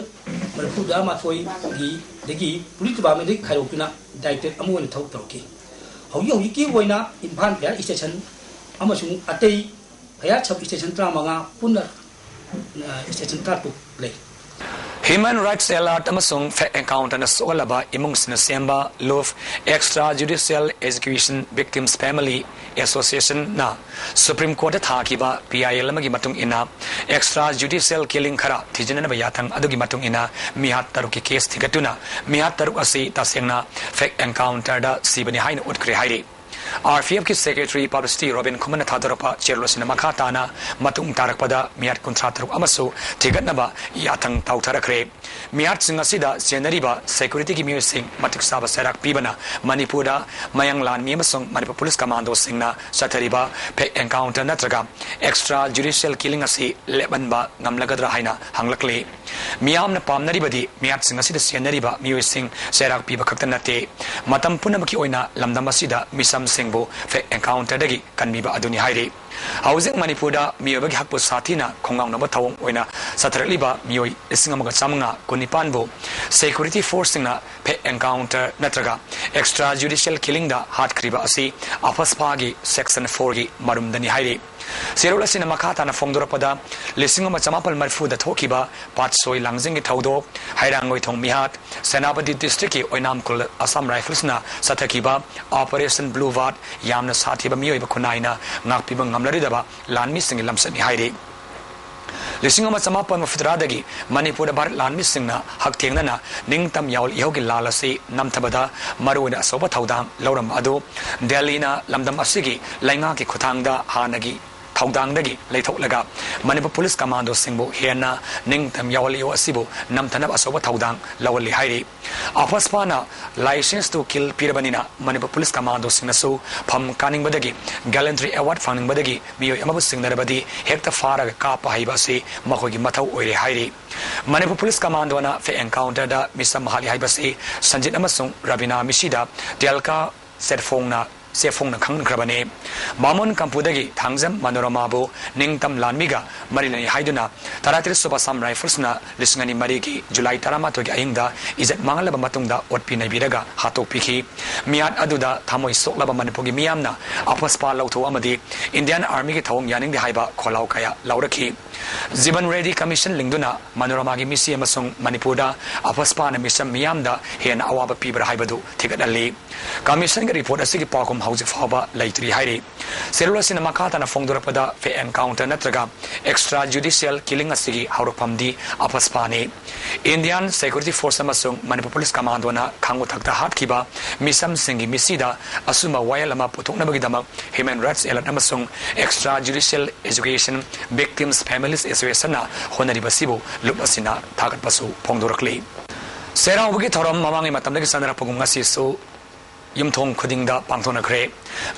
ꯃꯔꯤꯐꯨꯇꯔꯥ ꯃꯥꯊꯣꯏꯒꯤ ꯗꯒꯤ police departmentꯗꯒꯤ ꯈꯥꯏꯗꯣꯛꯇꯨꯅ directorate ꯑꯃ ꯑꯣꯏꯅ ꯊꯕꯛ ꯇꯧꯔꯛꯈꯤ꯫ ꯍꯧꯖꯤꯛ ꯍꯧꯖꯤꯛꯀꯤ ꯑꯣꯏꯅ ꯏꯝꯐꯥꯜ fire station ꯑꯃꯁꯨꯡ ꯑꯇꯩ fire sub station ꯇꯔꯥꯃꯉꯥ ꯄꯨꯟꯅ, ꯑ, station ꯇꯔꯥꯇꯔꯨꯛ ꯂꯩ꯫ Human Rights Alert ꯑꯃꯁꯨꯡ Fact Encounterꯅ ꯁꯣꯛꯍꯜꯂꯕ ꯏꯃꯨꯡꯁꯤꯡꯅ ꯁꯦꯝꯕ ꯂꯨꯞ Extra Judicial Execution Victims Family Associationꯅ Supreme Courtꯇ ꯊꯥꯈꯤꯕ P I L ꯑꯃꯒꯤ ꯃꯇꯨꯡ ꯏꯟꯅ, extra judicial killing ꯈꯔ ꯊꯤꯖꯤꯟꯅꯅꯕ ꯌꯥꯊꯪ ꯑꯗꯨꯒꯤ ꯃꯇꯨꯡ ꯏꯟꯅ ꯃꯤꯍꯥꯠ ꯇꯔꯨꯛꯀꯤ case ꯊꯤꯒꯠꯇꯨꯅ, ꯃꯤꯍꯥꯠ ꯇꯔꯨꯛ ꯑꯁꯤ ꯇꯁꯦꯡꯅ fact encounterꯗ ꯁꯤꯕꯅꯤ ꯍꯥꯏꯅ ꯎꯠꯈ꯭ꯔꯦ ꯍꯥꯏꯔꯤ꯫ RPFꯀꯤ Secretary Publicity Robin Khumana ꯊꯥꯗꯣꯔꯛꯄ ꯆꯦꯔꯣꯜ ꯑꯁꯤꯅ ꯃꯈꯥ ꯇꯥꯅ ꯃꯇꯨꯡ ꯇꯥꯔꯛꯄꯗ ꯃꯤꯍꯥꯠ ꯀꯨꯟꯊ꯭ꯔꯥ ꯇꯔꯨꯛ ꯑꯃꯁꯨ ꯊꯤꯒꯠꯅꯕ ꯌꯥꯊꯪ ꯇꯧꯊꯔꯛꯈ꯭ꯔꯦ꯫ ꯃꯤꯍꯥꯠꯁꯤꯡ ꯑꯁꯤꯗ ꯆꯦꯟꯅꯔꯤꯕ securityꯒꯤ ꯃꯤꯑꯣꯏꯁꯤꯡ ꯃꯇꯤꯛ ꯆꯥꯕ ꯆꯩꯔꯥꯛ ꯄꯤꯕꯅ ꯃꯅꯤꯄꯨꯔꯗ ꯃꯌꯥꯡ ꯂꯥꯟꯃꯤ ꯑꯃꯁꯨꯡ ꯃꯅꯤꯄꯨꯔ police commandoꯁꯤꯡꯅ ꯆꯠꯊꯔꯤꯕ fake encounter ꯅꯠꯇ꯭ꯔꯒ extra judicial killing ꯑꯁꯤ ꯂꯦꯞꯍꯟꯕ ꯉꯝꯂꯒꯗ꯭ꯔꯥ ꯍꯥꯏꯅ ꯍꯪꯂꯛꯂꯤ꯫ ꯃꯤꯌꯥꯝꯅ ꯄꯥꯝꯅꯔꯤꯕꯗꯤ ꯃꯤꯍꯥꯠꯁꯤꯡ ꯑꯁꯤꯗ ꯆꯦꯟꯅꯔꯤꯕ ꯃꯤꯑꯣꯏꯁꯤꯡ ꯆꯩꯔꯥꯛ ꯄꯤꯕ ꯈꯛꯇ ꯅꯠꯇꯦ, ꯃꯇꯝ ꯄꯨꯝꯅꯃꯛꯀꯤ ꯑꯣꯏꯅ ꯂꯝꯗꯝ ꯑꯁꯤꯗ ꯃꯤꯆꯝꯁꯤꯡꯕꯨ fake encounterꯗꯒꯤ ꯀꯟꯕꯤꯕ ꯑꯗꯨꯅꯤ ꯍꯥꯏꯔꯤ꯫ ꯍꯧꯖꯤꯛ ꯃꯅꯤꯄꯨꯔꯗ ꯃꯤꯑꯣꯏꯕꯒꯤ ꯍꯛꯄꯨ ꯁꯥꯊꯤꯅ ꯈꯣꯡꯒꯥꯎꯅꯕ ꯊꯧꯑꯣꯡ ꯑꯣꯏꯅ ꯆꯠꯊꯔꯛꯂꯤꯕ ꯃꯤꯑꯣꯏ ꯂꯤꯁꯤꯡ ꯑꯃꯒ ꯆꯥꯃꯉꯥ ꯀꯨꯟꯅꯤꯄꯥꯟꯕꯨ security forceꯁꯤꯡꯅ fake encounter ꯅꯠꯇ꯭ꯔꯒ extra judicial killingꯗ ꯍꯥꯠꯈ꯭ꯔꯤꯕ ꯑꯁꯤ AFSPAꯒꯤ section fourꯒꯤ ꯃꯔꯨꯝꯗꯅꯤ ꯍꯥꯏꯔꯤ꯫ ꯆꯦꯔꯣꯜ ꯑꯁꯤꯅ ꯃꯈꯥ ꯇꯥꯅ ꯐꯣꯡꯗꯣꯔꯛꯄꯗ, ꯂꯤꯁꯤꯡ ꯑꯃ ꯆꯃꯥꯄꯜ ꯃꯔꯤꯐꯨꯗ ꯊꯣꯛꯈꯤꯕ ꯄꯥꯠꯁꯣꯏ ꯂꯥꯡꯖꯤꯡꯒꯤ ꯊꯧꯗꯣꯛ, ꯍꯩꯔꯥꯡꯒꯣꯏꯊꯣꯡ ꯃꯤꯍꯥꯠ, Senapati districtꯀꯤ ꯑꯣꯏꯅꯥꯝꯈꯨꯜ Assam Riflesꯅ ꯆꯠꯊꯈꯤꯕ Operation Blue Ward ꯌꯥꯝꯅ ꯁꯥꯊꯤꯕ ꯃꯤꯑꯣꯏꯕ ꯈꯨꯟꯅꯥꯏꯅ ꯉꯥꯛꯄꯤꯕ ꯉꯝꯂꯔꯣꯏꯗꯕ ꯂꯥꯟꯃꯤꯁꯤꯡꯒꯤ ꯂꯝꯆꯠꯅꯤ ꯍꯥꯏꯔꯤ꯫ ꯂꯤꯁꯤꯡ ꯑꯃ ꯆꯃꯥꯄꯜ ꯃꯔꯤꯐꯨꯇꯔꯥꯗꯒꯤ ꯃꯅꯤꯄꯨꯔꯗ ꯚꯥꯔꯠ ꯂꯥꯟꯃꯤꯁꯤꯡꯅ ꯍꯛꯊꯦꯡꯅꯅ ꯅꯤꯡꯇꯝ ꯌꯥꯑꯣꯜ ꯏꯍꯧꯒꯤ ꯂꯥꯜ ꯑꯁꯤ ꯅꯝꯊꯕꯗ ꯃꯔꯨꯑꯣꯏꯅ ꯑꯆꯧꯕ ꯊꯧꯗꯥꯡ ꯂꯧꯔꯝꯕ ꯑꯗꯨ ꯗꯦꯜꯂꯤꯅ ꯂꯝꯗꯝ ꯑꯁꯤꯒꯤ ꯂꯩꯉꯥꯛꯀꯤ ꯈꯨꯠꯊꯥꯡꯗ ꯍꯥꯟꯅꯒꯤ ꯊꯧꯗꯥꯡꯗꯒꯤ ꯂꯩꯊꯣꯛꯂꯒ ꯃꯅꯤꯄꯨꯔ police commandoꯁꯤꯡꯕꯨ ꯍꯦꯟꯅ ꯅꯤꯡꯇꯝ ꯌꯥꯑꯣꯜ ꯏꯍꯧ ꯑꯁꯤꯕꯨ ꯅꯝꯊꯅꯕ ꯑꯆꯧꯕ ꯊꯧꯗꯥꯡ ꯂꯧꯍꯜꯂꯤ ꯍꯥꯏꯔꯤ꯫ AFSPAꯅ license to kill ꯄꯤꯔꯕꯅꯤꯅ Manipur police commandoꯁꯤꯡꯅꯁꯨ ꯐꯝ ꯀꯥꯅꯤꯡꯕꯗꯒꯤ, gallantry award ꯐꯪꯅꯤꯡꯕꯗꯒꯤ ꯃꯤꯑꯣꯏ ꯑꯃꯕꯨ ꯆꯤꯡꯅꯔꯕꯗꯤ ꯍꯦꯛꯇ ꯐꯥꯔꯒ ꯀꯥꯞꯄ ꯍꯩꯕ ꯑꯁꯤ ꯃꯈꯣꯏꯒꯤ ꯃꯊꯧ ꯑꯣꯏꯔꯦ ꯍꯥꯏꯔꯤ꯫ ꯃꯅꯤꯄꯨꯔ police commandoꯅ fake encounterꯗ ꯃꯤꯆꯝ ꯍꯥꯠꯂꯤ ꯍꯥꯏꯕꯁꯤ ꯁꯟꯖꯤꯠ ꯑꯃꯁꯨꯡ ꯔꯕꯤꯅꯥ ꯃꯤꯁꯤꯗ ꯇꯦꯜꯀꯥ ꯁꯦꯠꯐꯣꯡꯅ ꯆꯦꯐꯣꯡꯅ ꯈꯪꯈ꯭ꯔꯕꯅꯤ꯫ ꯕꯥꯃꯣꯟ ꯀꯝꯄꯨꯗꯒꯤ ꯊꯥꯡꯖꯝ ꯃꯅꯣꯔꯃꯥꯕꯨ ꯅꯤꯡꯇꯝ ꯂꯥꯟꯃꯤꯒ ꯃꯔꯤ ꯂꯩꯅꯩ ꯍꯥꯏꯗꯨꯅ ꯇꯔꯥꯇꯔꯦꯠ ꯁꯨꯕ Assam Riflesꯅ ꯂꯤꯁꯤꯡ ꯑꯅꯤ ꯃꯔꯤꯒꯤ July ꯇꯔꯥꯃꯥꯊꯣꯏꯒꯤ ꯑꯍꯤꯡꯗ ꯏꯖꯠ ꯃꯥꯡꯍꯜꯂꯕ ꯃꯇꯨꯡꯗ ꯑꯣꯠꯄꯤ ꯅꯩꯕꯤꯔꯒ ꯍꯥꯠꯇꯣꯛꯄꯤꯈꯤ꯫ ꯃꯤꯍꯥꯠ ꯑꯗꯨꯗ ꯊꯃꯣꯏ ꯁꯣꯛꯂꯕ ꯃꯅꯤꯄꯨꯔꯒꯤ ꯃꯤꯌꯥꯝꯅ AFSPA ꯂꯧꯊꯣꯛ ꯑꯃꯗꯤ Indian Armyꯒꯤ ꯊꯧꯑꯣꯡ ꯌꯥꯅꯤꯡꯗꯦ ꯍꯥꯏꯕ ꯈꯣꯜꯂꯥꯎ ꯀꯌꯥ ꯂꯥꯎꯔꯛꯈꯤ꯫ ꯖꯤꯕꯟ ꯔꯦꯗꯤ ꯀꯃꯤꯁꯟ ꯂꯤꯡꯗꯨꯅ ꯃꯅꯣꯔꯃꯥꯒꯤ ꯃꯤꯁꯤ ꯑꯃꯁꯨꯡ ꯃꯅꯤꯄꯨꯔꯗ ꯑꯐꯁꯄꯥꯅ ꯃꯤꯁꯝ ꯃꯤꯌꯥꯝꯗ ꯍꯦꯟꯅ ꯑꯋꯥꯕ ꯄꯤꯕ꯭ꯔꯥ ꯍꯥꯏꯕꯗꯨ ꯊꯤꯒꯠꯍꯜꯂꯤ꯫ ꯀꯃꯤꯁꯟꯒꯤ ꯔꯤꯄꯣꯔꯠ ꯑꯁꯤꯒꯤ ꯄꯥꯎꯈꯨꯝ ꯍꯧꯖꯤꯛ ꯐꯥꯎꯕ ꯂꯩꯇ꯭ꯔꯤ ꯍꯥꯏꯔꯤ꯫ ꯆꯦꯔꯣꯜ ꯑꯁꯤꯅ ꯃꯈꯥ ꯇꯥꯅ ꯐꯣꯡꯗꯣꯔꯛꯄꯗ, fair encounter ꯅꯠꯇ꯭ꯔꯒ extra judicial killing ꯑꯁꯤꯒꯤ ꯍꯧꯔꯛꯐꯝꯗꯤ ꯑꯐꯁꯄꯥꯅꯤ꯫ Indian Security Force ꯑꯃꯁꯨꯡ ꯃꯅꯤꯄꯨꯔ ꯄꯨꯂꯤꯁ ꯀꯃꯥꯟꯗꯣꯅ ꯈꯥꯡꯕ ꯊꯛꯇ ꯍꯥꯠꯈꯤꯕ ꯃꯤꯁꯝꯁꯤꯡꯒꯤ ꯃꯤꯁꯤꯗ ꯑꯆꯨꯝꯕ ꯋꯥꯌꯦꯜ ꯑꯃ ꯄꯨꯊꯣꯛꯅꯕꯒꯤꯗꯃꯛ Human Rights Alert ꯑꯃꯁꯨꯡ extra judicial education, victims families associationꯅ ꯍꯣꯠꯅꯔꯤꯕꯁꯤꯕꯨ ꯂꯨꯞ ꯑꯁꯤꯅ ꯊꯥꯒꯠꯄꯁꯨ ꯐꯣꯡꯗꯣꯔꯛꯂꯤ꯫ ꯆꯩꯔꯥꯎꯕꯒꯤ ꯊꯧꯔꯝ ꯃꯃꯥꯡꯒꯤ ꯃꯇꯝꯗꯒꯤ ꯆꯠꯅꯔꯛꯄꯒꯨꯝ ꯉꯁꯤꯁꯨ ꯌꯨꯝꯊꯣꯡ ꯈꯨꯗꯤꯡꯗ ꯄꯥꯡꯊꯣꯛꯅꯈ꯭ꯔꯦ꯫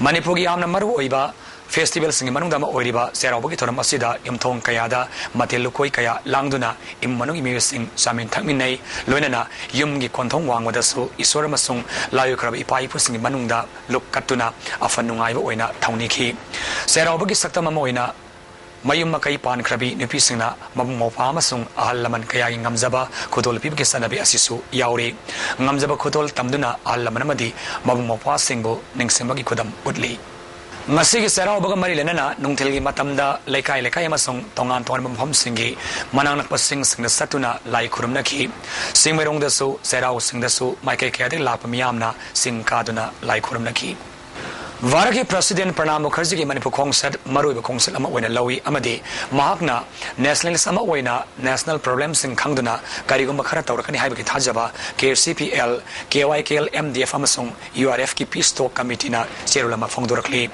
ꯃꯅꯤꯄꯨꯔꯒꯤ ꯌꯥꯝꯅ ꯃꯔꯨ ꯑꯣꯏꯕ festivalꯁꯤꯡꯒꯤ ꯃꯅꯨꯡꯗ ꯑꯃ ꯑꯣꯏꯔꯤꯕ ꯆꯩꯔꯥꯎꯕꯒꯤ ꯊꯧꯔꯝ ꯑꯁꯤꯗ ꯌꯨꯝꯊꯣꯡ ꯀꯌꯥꯗ ꯃꯊꯦꯜ ꯂꯨꯀꯣꯏ ꯀꯌꯥ ꯂꯥꯡꯗꯨꯅ ꯏꯃꯨꯡ ꯃꯅꯨꯡꯒꯤ ꯃꯤꯑꯣꯏꯁꯤꯡ ꯆꯥꯃꯤꯟ ꯊꯛꯃꯤꯟꯅꯩ꯫ ꯂꯣꯏꯅꯅ ꯌꯨꯝꯒꯤ ꯀꯣꯟꯊꯣꯡ ꯋꯥꯡꯃꯗꯁꯨ ꯏꯁꯣꯔ ꯑꯃꯁꯨꯡ ꯂꯥꯏ ꯑꯣꯏꯈ꯭ꯔꯕ ꯏꯄꯥ ꯏꯄꯨꯁꯤꯡꯒꯤ ꯃꯅꯨꯡꯗ ꯂꯨꯞ ꯀꯠꯇꯨꯅ ꯑꯐ ꯅꯨꯡꯉꯥꯏꯕ ꯑꯣꯏꯅ ꯊꯧꯅꯤꯈꯤ꯫ ꯆꯩꯔꯥꯎꯕꯒꯤ ꯁꯛꯇꯝ ꯑꯃ ꯑꯣꯏꯅ ꯃꯌꯨꯝ ꯃꯀꯩ ꯄꯥꯟꯈ꯭ꯔꯕꯤ ꯅꯨꯄꯤꯁꯤꯡꯅ ꯃꯕꯨꯡ ꯃꯧꯄ꯭ꯋꯥ ꯑꯃꯁꯨꯡ ꯑꯍꯜ ꯂꯃꯟ ꯀꯌꯥꯒꯤ ꯉꯝꯖꯕ ꯈꯨꯗꯣꯜ ꯄꯤꯕꯒꯤ ꯆꯠꯅꯕꯤ ꯑꯁꯤꯁꯨ ꯌꯥꯎꯔꯤ꯫ ꯉꯝꯖꯕ ꯈꯨꯗꯣꯜ ꯇꯝꯗꯨꯅ ꯑꯍꯜ ꯂꯃꯟ ꯑꯃꯗꯤ ꯃꯕꯨꯡ ꯃꯧꯄ꯭ꯋꯥꯁꯤꯡꯕꯨ ꯅꯤꯡꯁꯤꯡꯕꯒꯤ ꯈꯨꯗꯝ ꯎꯠꯂꯤ꯫ ꯉꯁꯤꯒꯤ ꯆꯩꯔꯥꯎꯕꯒ ꯃꯔꯤ ꯂꯩꯅꯅ ꯅꯨꯡꯊꯤꯜꯒꯤ ꯃꯇꯝꯗ ꯂꯩꯀꯥꯏ ꯂꯩꯀꯥꯏ ꯑꯃꯁꯨꯡ ꯇꯣꯉꯥꯟ ꯇꯣꯉꯥꯟꯕ ꯃꯐꯝꯁꯤꯡꯒꯤ ꯃꯅꯥꯛ ꯅꯛꯄ ꯆꯤꯡꯁꯤꯡꯗ ꯆꯠꯇꯨꯅ ꯂꯥꯏ ꯈꯨꯔꯨꯝꯅꯈꯤ꯫ ꯆꯤꯡꯃꯩꯔꯣꯡꯗꯁꯨ ꯆꯩꯔꯥꯎ ꯆꯤꯡꯗꯁꯨ ꯃꯥꯏꯀꯩ ꯀꯌꯥꯗꯒꯤ ꯂꯥꯛꯄ ꯃꯤꯌꯥꯝꯅ ꯆꯤꯡ ꯀꯥꯗꯨꯅ ꯂꯥꯏ ꯈꯨꯔꯨꯝꯅꯈꯤ꯫ ꯚꯥꯔꯠꯀꯤ President ꯄ꯭ꯔꯅꯥꯕ ꯃꯨꯈꯔꯖꯤꯒꯤ ꯃꯅꯤꯄꯨꯔ ꯈꯣꯡꯆꯠ ꯃꯔꯨꯑꯣꯏꯕ ꯈꯣꯡꯆꯠ ꯑꯃ ꯑꯣꯏꯅ ꯂꯧꯏ ꯑꯃꯗꯤ ꯃꯍꯥꯛꯅ nationalist ꯑꯃ ꯑꯣꯏꯅ national problemꯁꯤꯡ ꯈꯪꯗꯨꯅ ꯀꯔꯤꯒꯨꯝꯕ ꯈꯔ ꯇꯧꯔꯛꯀꯅꯤ ꯍꯥꯏꯕꯒꯤ ꯊꯥꯖꯕ KCPL, KYKL, MDF ꯑꯃꯁꯨꯡ URFꯀꯤ peace talk committeeꯅ ꯆꯦꯔꯣꯜ ꯑꯃ ꯐꯣꯡꯗꯣꯔꯛꯂꯤ꯫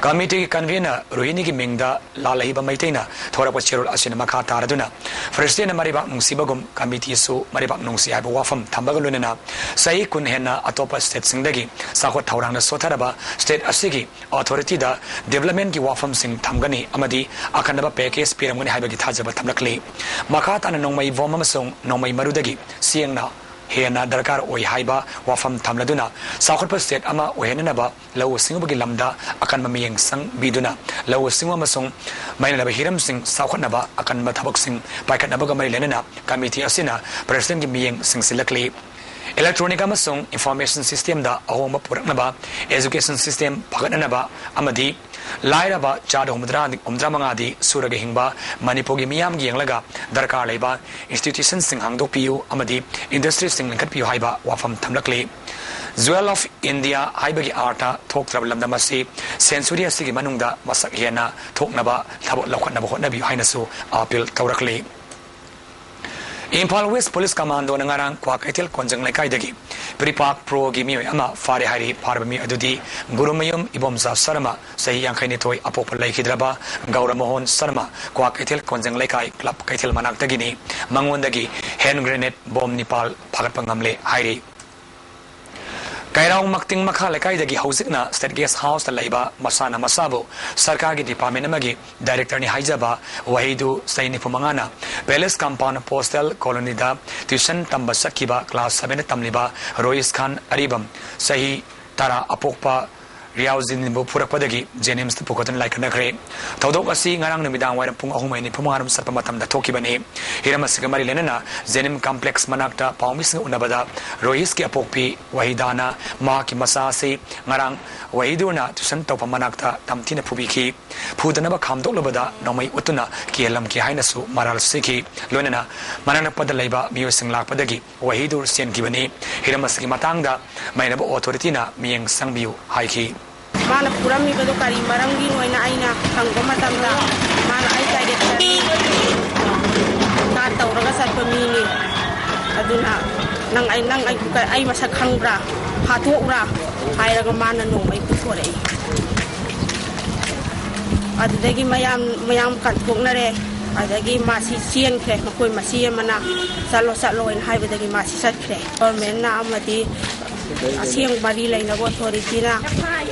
Committeeꯒꯤ convener ꯔꯣꯍꯤꯅꯤꯒꯤ ꯃꯤꯡꯗ ꯂꯥꯜꯍꯩꯕ ꯃꯩꯇꯩꯅ ꯊꯣꯔꯛꯄ ꯆꯦꯔꯣꯜ ꯑꯁꯤꯅ ꯃꯈꯥ ꯇꯥꯔꯗꯨꯅ, Presidentꯅ ꯃꯔꯩꯕꯥꯛ ꯅꯨꯡꯁꯤꯕꯒꯨꯝ committeeꯁꯨ ꯃꯔꯩꯕꯥꯛ ꯅꯨꯡꯁꯤ ꯍꯥꯏꯕ ꯋꯥꯐꯝ ꯊꯝꯕꯒ ꯂꯣꯏꯅꯅ ꯆꯍꯤ ꯀꯨꯟ ꯍꯦꯟꯅ ꯑꯇꯣꯞꯄ stateꯁꯤꯡꯗꯒꯤ ꯆꯥꯎꯈꯠ ꯊꯧꯔꯥꯡꯗ ꯁꯣꯠꯊꯔꯕ state ꯑꯁꯤꯒꯤ authorityꯗ developmentꯀꯤ ꯋꯥꯐꯝꯁꯤꯡ ꯊꯝꯒꯅꯤ ꯑꯃꯗꯤ ꯑꯀꯟꯅꯕ package ꯄꯤꯔꯝꯒꯅꯤ ꯍꯥꯏꯕꯒꯤ ꯊꯥꯖꯕ ꯊꯝꯂꯛꯂꯤ꯫ ꯃꯈꯥ ꯇꯥꯅ ꯅꯣꯡꯃꯩ ꯕꯣꯝ ꯑꯃꯁꯨꯡ ꯅꯣꯡꯃꯩ ꯃꯔꯨꯗꯒꯤ ꯆꯦꯡꯅ ꯍꯦꯟꯅ ꯗꯔꯀꯥꯔ ꯑꯣꯏ ꯍꯥꯏꯕ ꯋꯥꯐꯝ ꯊꯝꯂꯗꯨꯅ, ꯆꯥꯎꯈꯠꯄ state ꯑꯃ ꯑꯣꯏꯍꯟꯅꯅꯕ ꯂꯧꯎ ꯁꯤꯡꯎꯕꯒꯤ ꯂꯝꯗ ꯑꯀꯟꯕ ꯃꯤꯠꯌꯦꯡ ꯆꯪꯕꯤꯗꯨꯅ, ꯂꯧꯎ ꯁꯤꯡꯎ ꯑꯃꯁꯨꯡ ꯃꯔꯤ ꯂꯩꯅꯕ ꯍꯤꯔꯝꯁꯤꯡ ꯆꯥꯎꯈꯠꯅꯕ ꯑꯀꯟꯕ ꯊꯕꯛꯁꯤꯡ ꯄꯥꯏꯈꯠꯅꯕꯒ ꯃꯔꯤ ꯂꯩꯅꯅ committee ꯑꯁꯤꯅ Presidentꯀꯤ ꯃꯤꯠꯌꯦꯡ ꯆꯤꯡꯁꯤꯜꯂꯛꯂꯤ꯫ Electronic ꯑꯃꯁꯨꯡ information systemꯗ ꯑꯍꯣꯡꯕ ꯄꯨꯔꯛꯅꯕ, education system ꯐꯒꯠꯅꯅꯕ ꯑꯃꯗꯤ ꯂꯥꯏꯔꯕ ꯆꯥꯗ ꯍꯨꯝꯐꯨꯇꯔꯥ, ꯍꯨꯝꯐꯨꯇꯔꯥ ꯃꯉꯥꯗꯤ ꯁꯨꯔꯒ ꯍꯤꯡꯕ ꯃꯅꯤꯄꯨꯔꯒꯤ ꯃꯤꯌꯥꯝꯒꯤ ꯌꯦꯡꯂꯒ ꯗꯔꯀꯥꯔ ꯂꯩꯕ institutionꯁꯤꯡ ꯍꯥꯡꯗꯣꯛꯄꯤꯌꯨ ꯑꯃꯗꯤ industryꯁꯤꯡ ꯂꯤꯡꯈꯠꯄꯤꯌꯨ ꯍꯥꯏꯕ ꯋꯥꯐꯝ ꯊꯝꯂꯛꯂꯤ꯫ Jewel of India ꯍꯥꯏꯕꯒꯤ ꯑꯥꯔꯊ ꯊꯣꯛꯇ꯭ꯔꯕ ꯂꯝꯗꯝ ꯑꯁꯤ century ꯑꯁꯤꯒꯤ ꯃꯅꯨꯡꯗ ꯃꯁꯛ ꯍꯦꯟꯅ ꯊꯣꯛꯅꯕ ꯊꯕꯛ ꯂꯧꯈꯠꯅꯕ ꯍꯣꯠꯅꯕꯤꯌꯨ ꯍꯥꯏꯅꯁꯨ appeal ꯇꯧꯔꯛꯂꯤ꯫ ꯏꯝꯐꯥꯜ West Police Commandoꯅ ꯉꯔꯥꯡ ꯀ꯭ꯋꯥꯀꯩꯊꯦꯜ ꯀꯣꯟꯖꯪ ꯂꯩꯀꯥꯏꯗꯒꯤ PREPAK Proꯒꯤ ꯃꯤꯑꯣꯏ ꯑꯃ ꯐꯥꯔꯦ ꯍꯥꯏꯔꯤ꯫ ꯐꯥꯔꯕ ꯃꯤꯑꯣꯏ ꯑꯗꯨꯗꯤ ꯒꯨꯔꯨꯃꯌꯨꯝ ꯏꯕꯣꯝꯆꯥ ꯁꯔꯃ, ꯆꯍꯤ ꯌꯥꯡꯈꯩꯅꯤꯊꯣꯏ, ꯑꯄꯣꯛꯄ ꯂꯩꯈꯤꯗ꯭ꯔꯕ ꯒꯧꯔꯃꯣꯍꯟ ꯁꯔꯃ, ꯀ꯭ꯋꯥꯀꯩꯊꯦꯜ ꯀꯣꯟꯖꯪ ꯂꯩꯀꯥꯏ club ꯀꯩꯊꯦꯜ ꯃꯅꯥꯛꯇꯒꯤꯅꯤ꯫ ꯃꯉꯣꯟꯗꯒꯤ hand grenade bomb ꯅꯤꯄꯥꯜ ꯐꯥꯒꯠꯄ ꯉꯝꯂꯦ ꯍꯥꯏꯔꯤ꯫ ꯀꯩꯔꯥꯎ ꯃꯛꯇꯤꯡ ꯃꯈꯥ ꯂꯩꯀꯥꯏꯗꯒꯤ ꯍꯧꯖꯤꯛꯅ State Guest Houseꯇ ꯂꯩꯕ ꯃꯁꯥꯅ ꯃꯁꯥꯕꯨ ꯁꯔꯀꯥꯔꯒꯤ department ꯑꯃꯒꯤ directorꯅꯤ ꯍꯥꯏꯖꯕ ꯋꯥꯍꯤꯗꯨ, ꯆꯍꯤ ꯅꯤꯐꯨ ꯃꯉꯥꯅ, Palace Compound Postal Colonyꯗ tuition ꯇꯝꯕ ꯆꯠꯈꯤꯕ class sevenꯗ ꯇꯝꯂꯤꯕ ꯔꯣꯏꯁ ꯈꯥꯟ ꯑꯔꯤꯕꯝ, ꯆꯍꯤ ꯇꯔꯥ, ꯑꯄꯣꯛꯄ ꯔꯤꯌꯥꯎꯖꯤꯟꯕꯨ ꯐꯨꯔꯛꯄꯗꯒꯤ JNIMSꯇ ꯄꯨꯈꯠꯇꯨꯅ ꯂꯥꯏꯀꯠꯅꯈ꯭ꯔꯦ꯫ ꯊꯧꯗꯣꯛ ꯑꯁꯤ ꯉꯔꯥꯡ ꯅꯨꯃꯤꯗꯥꯡ ꯋꯥꯏꯔꯝ ꯄꯨꯡ ꯑꯍꯨꯝ ꯃꯤꯅꯤꯠ ꯅꯤꯐꯨ ꯃꯉꯥꯔꯣꯝ ꯆꯠꯄ ꯃꯇꯝꯗ ꯊꯣꯛꯈꯤꯕꯅꯤ꯫ ꯍꯤꯔꯝ ꯑꯁꯤꯒ ꯃꯔꯤ ꯂꯩꯅꯅ JNIMS complex ꯃꯅꯥꯛꯇ ꯄꯥꯎꯃꯤꯁꯤꯡꯒ ꯎꯅꯕꯗ ꯔꯣꯍꯤꯁꯀꯤ ꯑꯄꯣꯛꯄꯤ ꯋꯥꯍꯤꯗꯥꯅ ꯃꯍꯥꯛꯀꯤ ꯃꯆꯥ ꯑꯁꯤ ꯉꯔꯥꯡ ꯋꯥꯍꯤꯗꯨꯅ tuition ꯇꯧꯐꯝ ꯃꯅꯥꯛꯇ ꯇꯝꯊꯤꯅ ꯐꯨꯕꯤꯈꯤ꯫ ꯐꯨꯗꯅꯕ ꯈꯥꯝꯗꯣꯛꯂꯨꯕꯗ ꯅꯣꯡꯃꯩ ꯎꯠꯇꯨꯅ ꯀꯤꯍꯜꯂꯝꯈꯤ ꯍꯥꯏꯅꯁꯨ ꯃꯔꯥꯜ ꯁꯤꯈꯤ꯫ ꯂꯣꯏꯅꯅ ꯃꯅꯥꯛ ꯅꯛꯄꯗ ꯂꯩꯕ ꯃꯤꯑꯣꯏꯁꯤꯡ ꯂꯥꯛꯄꯗꯒꯤ ꯋꯥꯍꯤꯗꯨ ꯆꯦꯟꯈꯤꯕꯅꯤ꯫ ꯍꯤꯔꯝ ꯑꯁꯤꯒꯤ ꯃꯇꯥꯡꯗ ꯃꯩꯅꯕ authorityꯅ ꯃꯤꯠꯌꯦꯡ ꯆꯪꯕꯤꯌꯨ ꯍꯥꯏꯈꯤ꯫ ꯃꯥꯅ ꯐꯨꯔꯝꯃꯤꯕꯗꯣ ꯀꯔꯤ ꯃꯔꯝꯒꯤꯅꯣ ꯍꯥꯏꯅ ꯑꯩꯅ ꯍꯪꯕ ꯃꯇꯝꯗ, ꯃꯥꯅ ꯑꯩ directorꯅꯤ, ꯀꯥ ꯇꯧꯔꯒ ꯆꯠꯄ ꯃꯤꯅꯤ, ꯑꯗꯨꯅ ꯅꯪ ꯑꯩ, ꯅꯪ ꯑꯩ, ꯑꯩ ꯃꯁꯛ ꯈꯪꯕ꯭ꯔꯥ? ꯐꯥꯊꯣꯛꯎꯔꯥ? ꯍꯥꯏꯔꯒ ꯃꯥꯅ ꯅꯣꯡꯃꯩ ꯄꯨꯊꯣꯔꯛꯏ꯫ ꯑꯗꯨꯗꯒꯤ ꯃꯌꯥꯝ, ꯃꯌꯥꯝ ꯀꯟꯊꯣꯛꯅꯔꯦ꯫ ꯑꯗꯒꯤ ꯃꯥꯁꯤ ꯆꯦꯟꯈ꯭ꯔꯦ꯫ ꯃꯈꯣꯏ ꯃꯆꯦ ꯑꯃꯅ "ꯆꯠꯂꯣ, ꯆꯠꯂꯣ" ꯍꯥꯏꯅ ꯍꯥꯏꯕꯗꯒꯤ ꯃꯥꯁꯤ ꯆꯠꯈ꯭ꯔꯦ꯫ Governmentꯅ ꯑꯃꯗꯤ ꯑꯁꯦꯡꯕ ꯃꯔꯤ ꯂꯩꯅꯕ authorityꯅ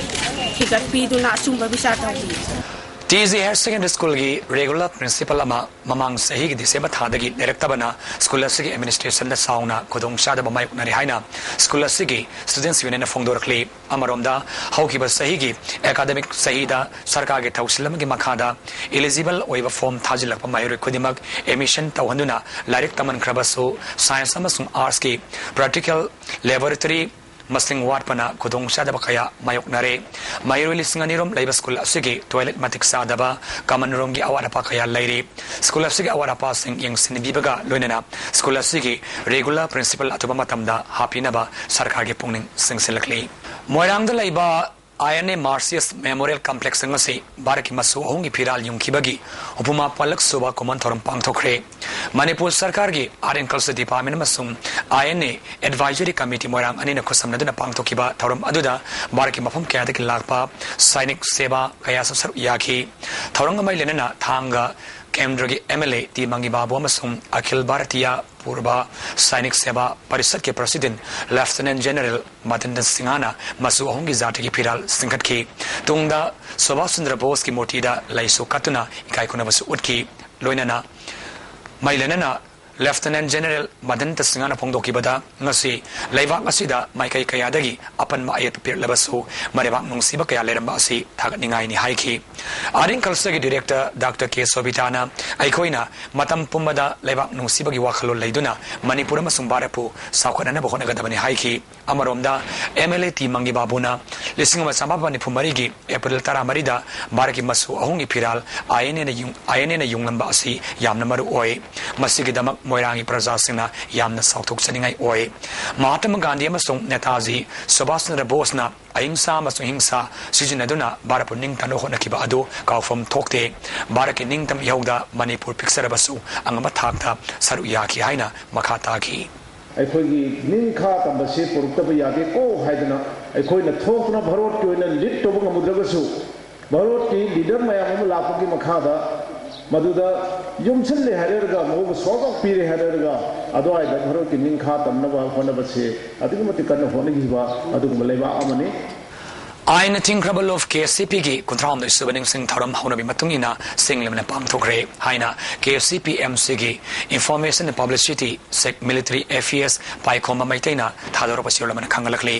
ꯊꯤꯒꯠꯄꯤꯗꯨꯅ ꯑꯆꯨꯝꯕ ꯕꯤꯆꯥꯔ ꯇꯧꯕꯤꯌꯨ꯫ TG Higher Secondary Schoolꯒꯤ regular principal ꯑꯃ ꯃꯃꯥꯡ ꯆꯍꯤꯒꯤ December ꯊꯥꯗꯒꯤ ꯂꯩꯔꯛꯇꯕꯅ school ꯑꯁꯤꯒꯤ administrationꯗ ꯆꯥꯎꯅ ꯈꯨꯗꯣꯡꯆꯥꯗꯕ ꯃꯥꯌꯣꯛꯅꯔꯤ ꯍꯥꯏꯅ school ꯑꯁꯤꯒꯤ Students Unionꯅ ꯐꯣꯡꯗꯣꯔꯛꯂꯤ꯫ ꯑꯃꯔꯣꯝꯗ, ꯍꯧꯈꯤꯕ ꯆꯍꯤꯒꯤ academic ꯆꯍꯤꯗ ꯁꯔꯀꯥꯔꯒꯤ ꯊꯧꯁꯤꯜ ꯑꯃꯒꯤ ꯃꯈꯥꯗ eligible ꯑꯣꯏꯕ form ꯊꯥꯖꯤꯜꯂꯛꯄ ꯃꯍꯩꯔꯣꯏ ꯈꯨꯗꯤꯡꯃꯛ admission ꯇꯧꯍꯟꯗꯨꯅ ꯂꯥꯏꯔꯤꯛ ꯇꯝꯍꯟꯈ꯭ꯔꯕꯁꯨ, science ꯑꯃꯁꯨꯡ artsꯀꯤ practical laboratory ꯃꯁꯤꯡ ꯋꯥꯠꯄꯅ ꯈꯨꯗꯣꯡꯆꯥꯗꯕ ꯀꯌꯥ ꯃꯥꯌꯣꯛꯅꯔꯦ꯫ ꯃꯍꯩꯔꯣꯏ ꯂꯤꯁꯤꯡ ꯑꯅꯤ ꯔꯣꯝ ꯂꯩꯕ ꯁ꯭ꯀꯨꯜ ꯑꯁꯤꯒꯤ ꯇꯣꯏꯂꯦꯠ ꯃꯇꯤꯛ ꯆꯥꯗꯕ, ꯀꯃꯟ ꯔꯨꯝꯒꯤ ꯑꯋꯥꯠ ꯑꯄꯥ ꯀꯌꯥ ꯂꯩꯔꯤ꯫ ꯁ꯭ꯀꯨꯜ ꯑꯁꯤꯒꯤ ꯑꯋꯥꯠ ꯑꯄꯥꯁꯤꯡ ꯌꯦꯡꯁꯤꯟꯕꯤꯕꯒ ꯂꯣꯏꯅꯅ ꯁ꯭ꯀꯨꯜ ꯑꯁꯤꯒꯤ ꯔꯤꯒꯨꯂꯔ ꯄ꯭ꯔꯤꯟꯁꯤꯄꯜ ꯑꯇꯣꯞꯄ ꯃꯇꯝꯗ ꯍꯥꯞꯄꯤꯅꯕ ꯁꯔꯀꯥꯔꯒꯤ ꯄꯨꯛꯅꯤꯡ ꯆꯤꯡꯁꯤꯜꯂꯛꯂꯤ꯫ ꯃꯣꯏꯔꯥꯡꯗ ꯂꯩꯕ ꯑꯥꯏ ꯑꯦꯟ ꯑꯦ ꯃꯥꯔꯁꯤꯌꯁ ꯃꯦꯃꯣꯔꯤꯌꯦꯜ ꯀꯝꯄ꯭ꯂꯦꯛꯁ ꯑꯁꯤ ꯚꯥꯔꯠꯀꯤ ꯃꯆꯨ ꯑꯍꯨꯝꯒꯤ ꯐꯤꯔꯥꯜ ꯌꯨꯡꯈꯤꯕꯒꯤ ꯍꯨꯝꯐꯨ ꯃꯥꯄꯜꯂꯛ ꯁꯨꯕ ꯀꯨꯝꯑꯣꯟ ꯊꯧꯔꯝ ꯄꯥꯡꯊꯣꯛꯈ꯭ꯔꯦ꯫ ꯃꯅꯤꯄꯨꯔ ꯁꯔꯀꯥꯔꯒꯤ ꯑꯥꯔꯠ ꯑꯦꯟ ꯀꯜꯆꯔ ꯗꯤꯄꯥꯔꯠꯃꯦꯟ ꯑꯃꯁꯨꯡ ꯑꯥꯏ ꯑꯦꯟ ꯑꯦ ꯑꯦꯗꯚꯥꯏꯖꯔꯤ ꯀꯃꯤꯇꯤ ꯃꯣꯏꯔꯥꯡ ꯑꯅꯤꯅ ꯈꯨꯠꯁꯝꯅꯗꯨꯅ ꯄꯥꯡꯊꯣꯛꯈꯤꯕ ꯊꯧꯔꯝ ꯑꯗꯨꯗ ꯚꯥꯔꯠꯀꯤ ꯃꯐꯝ ꯀꯌꯥꯗꯒꯤ ꯂꯥꯛꯄ ꯁꯥꯏꯅꯤꯛ ꯁꯦꯕꯥ ꯀꯌꯥꯁꯨ ꯁꯔꯨꯛ ꯌꯥꯈꯤ꯫ ꯊꯧꯔꯝꯒ ꯃꯔꯤ ꯂꯩꯅꯅ ꯊꯥꯡꯒ ꯀꯦꯟꯗ꯭ꯔꯒꯤ ꯑꯦꯝ ꯑꯦꯜ ꯑꯦ ꯇꯤ ꯃꯪꯒꯤ ꯕꯥꯕꯨ ꯑꯃꯁꯨꯡ ꯑꯈꯤꯜ ꯚꯥꯔꯇꯤꯌꯥ ꯄꯨꯔꯕ ꯁꯥꯏꯅꯤꯛ ꯁꯦꯕꯥ ꯄꯔꯤꯁꯠꯀꯤ ꯄ꯭ꯔꯁꯤꯗꯦꯟ ꯂꯦꯐꯇꯤꯅꯦꯟ ꯖꯦꯅꯔꯦꯜ ꯃꯗꯟꯗ ꯁꯤꯡꯍꯅ ꯃꯆꯨ ꯑꯍꯨꯝꯒꯤ ꯖꯥꯇꯤꯒꯤ ꯐꯤꯔꯥꯜ ꯆꯤꯡꯈꯠꯈꯤ꯫ ꯇꯨꯡꯗ ꯁꯨꯚꯥꯁ ꯆꯟꯗ꯭ꯔ ꯕꯣꯁꯀꯤ ꯃꯨꯔꯇꯤꯗ ꯂꯩꯁꯨ ꯀꯠꯇꯨꯅ ꯏꯀꯥꯏ ꯈꯨꯝꯅꯕꯁꯨ ꯎꯠꯈꯤ꯫ ꯂꯣꯏꯅꯅ ꯃꯩ ꯂꯩꯅꯅ ꯂꯦꯐꯇꯤꯅꯦꯟ ꯖꯦꯅꯔꯦꯜ ꯃꯗꯟꯇ ꯁꯤꯡꯍꯅ ꯐꯣꯡꯗꯣꯛꯈꯤꯕꯗ, ꯉꯁꯤ ꯂꯩꯕꯥꯛ ꯑꯁꯤꯗ ꯃꯥꯏꯀꯩ ꯀꯌꯥꯗꯒꯤ ꯑꯄꯟꯕ ꯑꯌꯦꯠꯄ ꯄꯤꯔꯛꯂꯕꯁꯨ ꯃꯔꯩꯕꯥꯛ ꯅꯨꯡꯁꯤꯕ ꯀꯌꯥ ꯂꯩꯔꯝꯕ ꯑꯁꯤ ꯊꯥꯒꯠꯅꯤꯡꯉꯥꯏꯅꯤ ꯍꯥꯏꯈꯤ꯫ ꯑꯥꯔꯠ ꯑꯦꯟ ꯀꯜꯆꯔꯒꯤ ꯗꯤꯔꯦꯛꯇꯔ ꯗꯥꯛꯇꯔ ꯀꯦ ꯁꯣꯕꯤꯇꯥꯅ ꯑꯩꯈꯣꯏꯅ ꯃꯇꯝ ꯄꯨꯝꯕꯗ ꯂꯩꯕꯥꯛ ꯅꯨꯡꯁꯤꯕꯒꯤ ꯋꯥꯈꯜꯂꯣꯟ ꯂꯩꯗꯨꯅ ꯃꯅꯤꯄꯨꯔ ꯑꯃꯁꯨꯡ ꯚꯥꯔꯠꯄꯨ ꯆꯥꯎꯈꯠꯅꯅꯕ ꯍꯣꯠꯅꯒꯗꯕꯅꯤ ꯍꯥꯏꯈꯤ꯫ ꯑꯃꯔꯣꯝꯗ, ꯑꯦꯝ ꯑꯦꯜ ꯑꯦ ꯇꯤ ꯃꯪꯒꯤ ꯕꯥꯕꯨꯅ ꯂꯤꯁꯤꯡ ꯑꯃ ꯆꯃꯥꯄꯟ ꯅꯤꯐꯨ ꯃꯔꯤꯒꯤ ꯑꯦꯄ꯭ꯔꯤꯜ ꯇꯔꯥꯃꯔꯤꯗ ꯚꯥꯔꯠꯀꯤ ꯃꯆꯨ ꯑꯍꯨꯝꯒꯤ ꯐꯤꯔꯥꯜ ꯑꯥꯏ ꯑꯦꯟ ꯑꯦꯅ ꯌꯨꯡ-, ꯑꯥꯏ ꯑꯦꯟ ꯑꯦꯅ ꯌꯨꯡꯂꯝꯕ ꯑꯁꯤ ꯌꯥꯝꯅ ꯃꯔꯨ ꯑꯣꯏ꯫ ꯃꯁꯤꯒꯤꯗꯃꯛ ꯃꯣꯏꯔꯥꯡꯒꯤ ꯄ꯭ꯔꯖꯥꯁꯤꯡꯅ ꯌꯥꯝꯅ ꯆꯥꯎꯊꯣꯛꯆꯅꯤꯡꯉꯥꯏ ꯑꯣꯏ꯫ ꯃꯍꯥꯇꯃꯥ ꯒꯥꯟꯙꯤ ꯑꯃꯁꯨꯡ ꯅꯦꯇꯥꯖꯤ ꯁꯨꯚꯥꯁ ꯆꯟꯗ꯭ꯔ ꯕꯣꯁꯅ ꯑꯍꯤꯡꯁꯥ ꯑꯃꯁꯨꯡ ꯍꯤꯡꯁꯥ ꯁꯤꯖꯤꯟꯅꯗꯨꯅ ꯚꯥꯔꯠꯄꯨ ꯅꯤꯡꯇꯝꯅ ꯍꯣꯠꯅꯈꯤꯕ ꯑꯗꯨ ꯀꯥꯎꯐꯝ ꯊꯣꯛꯇꯦ꯫ ꯚꯥꯔꯠꯀꯤ ꯅꯤꯡꯇꯝ ꯏꯍꯧꯗ ꯃꯅꯤꯄꯨꯔ ꯄꯤꯛꯆꯔꯕꯁꯨ ꯑꯉꯝꯕ ꯊꯥꯛꯇ ꯁꯔꯨꯛ ꯌꯥꯈꯤ ꯍꯥꯏꯅ ꯃꯈꯥ ꯇꯥꯈꯤ꯫ ꯑꯩꯈꯣꯏꯒꯤ ꯅꯤꯡꯈꯥ ꯇꯝꯕꯁꯤ ꯄꯨꯔꯛꯇꯕ ꯌꯥꯗꯦꯀꯣ ꯍꯥꯏꯗꯅ ꯑꯩꯈꯣꯏꯅ ꯊꯣꯛꯇꯨꯅ ꯚꯥꯔꯠꯀꯤ ꯑꯣꯏꯅ ꯂꯤꯗ ꯇꯧꯕ ꯉꯝꯃꯨꯗ꯭ꯔꯒꯁꯨ, ꯚꯥꯔꯠꯀꯤ ꯂꯤꯗꯔ ꯃꯌꯥꯝ ꯑꯃ ꯂꯥꯛꯄꯒꯤ ꯃꯈꯥꯗ ꯃꯗꯨꯗ ꯌꯣꯝꯁꯤꯜꯂꯦ ꯍꯥꯏꯔꯒ, ꯃꯈꯣꯏꯕꯨ ꯁꯣꯜꯗ ꯄꯤꯔꯦ ꯍꯥꯏꯔꯒ, ꯑꯗꯨꯋꯥꯏꯗ ꯚꯥꯔꯠꯀꯤ ꯅꯤꯡꯈꯥ ꯇꯝꯅꯕ ꯍꯣꯠꯅꯕꯁꯦ ꯑꯗꯨꯛꯀꯤ ꯃꯇꯤꯛ ꯀꯟꯅ ꯍꯣꯠꯅꯈꯤꯕ ꯑꯗꯨꯒꯨꯝꯕ ꯂꯩꯕꯥꯛ ꯑꯃꯅꯤ꯫ ꯑꯥꯏꯟꯅ ꯊꯤꯡꯈ꯭ꯔꯕ ꯂꯣꯐ ꯀꯦ ꯁꯤ ꯄꯤꯒꯤ ꯀꯨꯟꯊ꯭ꯔꯥꯍꯨꯝꯗꯣꯏ ꯁꯨꯕ ꯅꯤꯡꯁꯤꯡ ꯊꯧꯔꯝ ꯍꯧꯅꯕꯤ ꯃꯇꯨꯡ ꯏꯟꯅ ꯁꯤꯡꯂꯕꯅ ꯄꯥꯡꯊꯣꯛꯈ꯭ꯔꯦ ꯍꯥꯏꯅ ꯀꯦ ꯁꯤ ꯄꯤ ꯑꯦꯝ ꯁꯤꯒꯤ ꯏꯟꯐꯣꯔꯃꯦꯁꯟ ꯄꯕ꯭ꯂꯤꯁꯤꯇꯤ ꯁꯦꯛ ꯃꯤꯂꯤꯇꯔꯤ ꯑꯦꯐꯤꯌꯔꯁ ꯄꯥꯏꯈꯣꯝꯕ ꯃꯩꯇꯩꯅ ꯊꯥꯗꯣꯔꯛꯄ ꯆꯦꯔꯣꯜ ꯑꯃꯅ ꯈꯪꯍꯜꯂꯛꯂꯤ꯫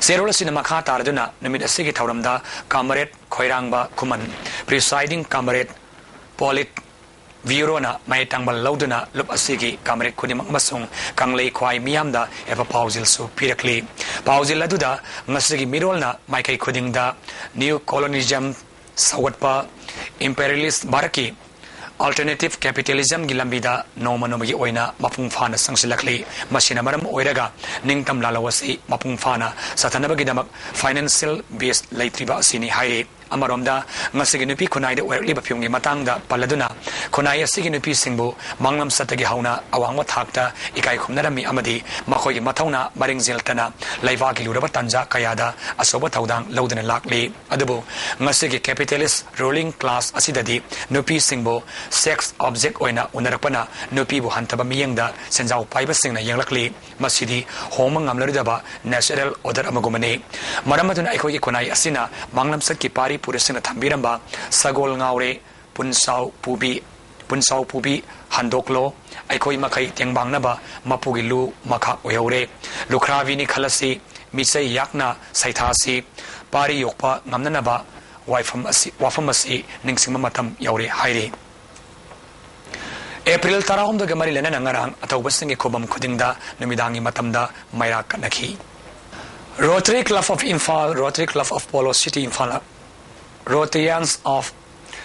ꯆꯦꯔꯣꯜ ꯑꯁꯤꯅ ꯃꯈꯥ ꯇꯥꯔꯗꯨꯅ ꯅꯨꯃꯤꯠ ꯑꯁꯤꯒꯤ ꯊꯧꯔꯝꯗ ꯀꯥꯃꯔꯦꯠ ꯈꯣꯏꯔꯥꯡꯕ ꯈꯨꯃꯟ, ꯄ꯭ꯔꯤꯁꯥꯏꯗꯤꯡ ꯀꯥꯃꯔꯦꯠ ꯄꯣꯂꯤꯠ ꯕ꯭ꯌꯨꯔꯣꯅ ꯃꯍꯩ ꯇꯥꯡꯕ ꯂꯧꯗꯨꯅ ꯂꯨꯞ ꯑꯁꯤꯒꯤ ꯀꯥꯃꯔꯦꯛ ꯈꯨꯗꯤꯡꯃꯛ ꯑꯃꯁꯨꯡ ꯀꯪꯂꯩ ꯈ꯭ꯋꯥꯏ ꯃꯤꯌꯥꯝꯗ ꯍꯦꯞꯄ ꯄꯥꯎꯖꯦꯜꯁꯨ ꯄꯤꯔꯛꯂꯤ꯫ ꯄꯥꯎꯖꯦꯜ ꯑꯗꯨꯗ ꯉꯁꯤꯒꯤ ꯃꯤꯔꯣꯜꯅ ꯃꯥꯏꯀꯩ ꯈꯨꯗꯤꯡꯗ ꯅ꯭ꯌꯨ ꯀꯣꯂꯣꯅꯤꯖꯝ ꯁꯧꯒꯠꯄ, ꯏꯝꯄꯦꯔꯤꯌꯦꯂꯤꯁ ꯚꯥꯔꯠꯀꯤ ꯑꯜꯇꯔꯅꯦꯇꯤꯚ ꯀꯦꯄꯤꯇꯦꯂꯤꯖꯝꯒꯤ ꯂꯝꯕꯤꯗ ꯅꯣꯡꯃ ꯅꯣꯡꯃꯒꯤ ꯑꯣꯏꯅ ꯃꯄꯨꯡ ꯐꯥꯅ ꯆꯪꯁꯤꯜꯂꯛꯂꯤ꯫ ꯃꯁꯤꯅ ꯃꯔꯝ ꯑꯣꯏꯔꯒ ꯅꯤꯡꯇꯝ ꯂꯥꯜꯍꯧ ꯑꯁꯤ ꯃꯄꯨꯡ ꯐꯥꯅ ꯆꯠꯊꯅꯕꯒꯤꯗꯃꯛ ꯐꯥꯏꯅꯥꯟꯁꯤꯌꯦꯜ ꯕꯦꯁ ꯂꯩꯇ꯭ꯔꯤꯕ ꯑꯁꯤꯅꯤ ꯍꯥꯏꯔꯤ꯫ ꯑꯃꯔꯣꯝꯗ ꯉꯁꯤꯒꯤ ꯅꯨꯄꯤ ꯈꯨꯟꯅꯥꯏꯗ ꯑꯣꯏꯔꯛꯂꯤꯕ ꯐꯤꯕꯝꯒꯤ ꯃꯇꯥꯡꯗ ꯄꯜꯂꯗꯨꯅ, ꯈꯨꯟꯅꯥꯏ ꯑꯁꯤꯒꯤ ꯅꯨꯄꯤꯁꯤꯡꯕꯨ ꯃꯥꯡꯂꯝꯆꯠꯇꯒꯤ ꯍꯧꯅ ꯑꯋꯥꯡꯕ ꯊꯥꯛꯇ ꯏꯀꯥꯏ ꯈꯨꯝꯅꯔꯝꯃꯤ ꯑꯃꯗꯤ ꯃꯈꯣꯏꯒꯤ ꯃꯊꯧꯅꯥ ꯃꯔꯤꯡ ꯆꯦꯜꯇꯅ ꯂꯩꯕꯥꯛꯀꯤ ꯂꯨꯔꯕ ꯇꯥꯟꯖꯥ ꯀꯌꯥꯗ ꯑꯆꯧꯕ ꯊꯧꯗꯥꯡ ꯂꯧꯗꯨꯅ ꯂꯥꯛꯂꯤ꯫ ꯑꯗꯨꯕꯨ ꯉꯁꯤꯒꯤ ꯀꯦꯄꯤꯇꯦꯂꯤꯁ ꯔꯨꯂꯤꯡ ꯀ꯭ꯂꯥꯁ ꯑꯁꯤꯗꯗꯤ ꯅꯨꯄꯤꯁꯤꯡꯕꯨ ꯁꯦꯛꯁ ꯑꯣꯕꯖꯦꯛ ꯑꯣꯏꯅ ꯎꯅꯔꯛꯄꯅ ꯅꯨꯄꯤꯕꯨ ꯍꯟꯊꯕ ꯃꯤꯠꯌꯦꯡꯗ ꯁꯦꯟꯖꯥꯎ ꯄꯥꯏꯕꯁꯤꯡꯅ ꯌꯦꯡꯂꯛꯂꯤ꯫ ꯃꯁꯤꯗꯤ ꯍꯣꯡꯕ ꯉꯝꯂꯔꯣꯏꯗꯕ ꯅꯦꯆꯔꯦꯜ ꯑꯣꯔꯗꯔ ꯑꯃꯒꯨꯝꯕꯅꯤ꯫ ꯃꯔꯝ ꯑꯗꯨꯅ ꯑꯩꯈꯣꯏꯒꯤ ꯈꯨꯟꯅꯥꯏ ꯑꯁꯤꯅ ꯃꯥꯡꯂꯝꯆꯠꯀꯤ ꯄꯥꯔꯤ ꯄꯨꯔꯤꯁꯤꯡꯅ ꯊꯝꯕꯤꯔꯝꯕ "ꯁꯒꯣꯜ ꯉꯥꯎꯔꯦ, ꯄꯨꯟꯁꯥꯎ ꯄꯨꯕꯤ, ꯄꯨꯟꯁꯥꯎ ꯄꯨꯕꯤ ꯍꯟꯗꯣꯛꯂꯣ, ꯑꯩꯈꯣꯏ ꯃꯈꯩ ꯇꯦꯡꯕꯥꯡꯅꯕ ꯃꯄꯨꯒꯤ ꯂꯨ ꯃꯈꯥ ꯑꯣꯏꯍꯧꯔꯦ, ꯂꯨꯈ꯭ꯔꯥꯕꯤꯅꯤ ꯈꯜꯂꯁꯤ, ꯃꯤꯆꯩ ꯌꯥꯛꯅ ꯁꯩꯊꯥꯁꯤ, ꯄꯥꯔꯤ ꯌꯣꯛꯄ ꯉꯝꯅꯅꯕ ꯋꯥꯏꯐꯝ ꯑꯁꯤ, ꯋꯥꯐꯝ ꯑꯁꯤ ꯅꯤꯡꯁꯤꯡꯕ ꯃꯇꯝ ꯌꯧꯔꯦ" ꯍꯥꯏꯔꯤ꯫ ꯑꯦꯄ꯭ꯔꯤꯜ ꯇꯔꯥꯍꯨꯝꯗꯣꯏꯒ ꯃꯔꯤ ꯂꯩꯅꯅ ꯉꯔꯥꯡ ꯑꯊꯧꯕꯁꯤꯡꯒꯤ ꯈꯨꯕꯝ ꯈꯨꯗꯤꯡꯗ ꯅꯨꯃꯤꯗꯥꯡꯒꯤ ꯃꯇꯝꯗ ꯃꯩꯔꯥ ꯀꯠꯅꯈꯤ꯫ Rotary Club of Imphal, Rotary Club of Polo City Imphal, Rotarians of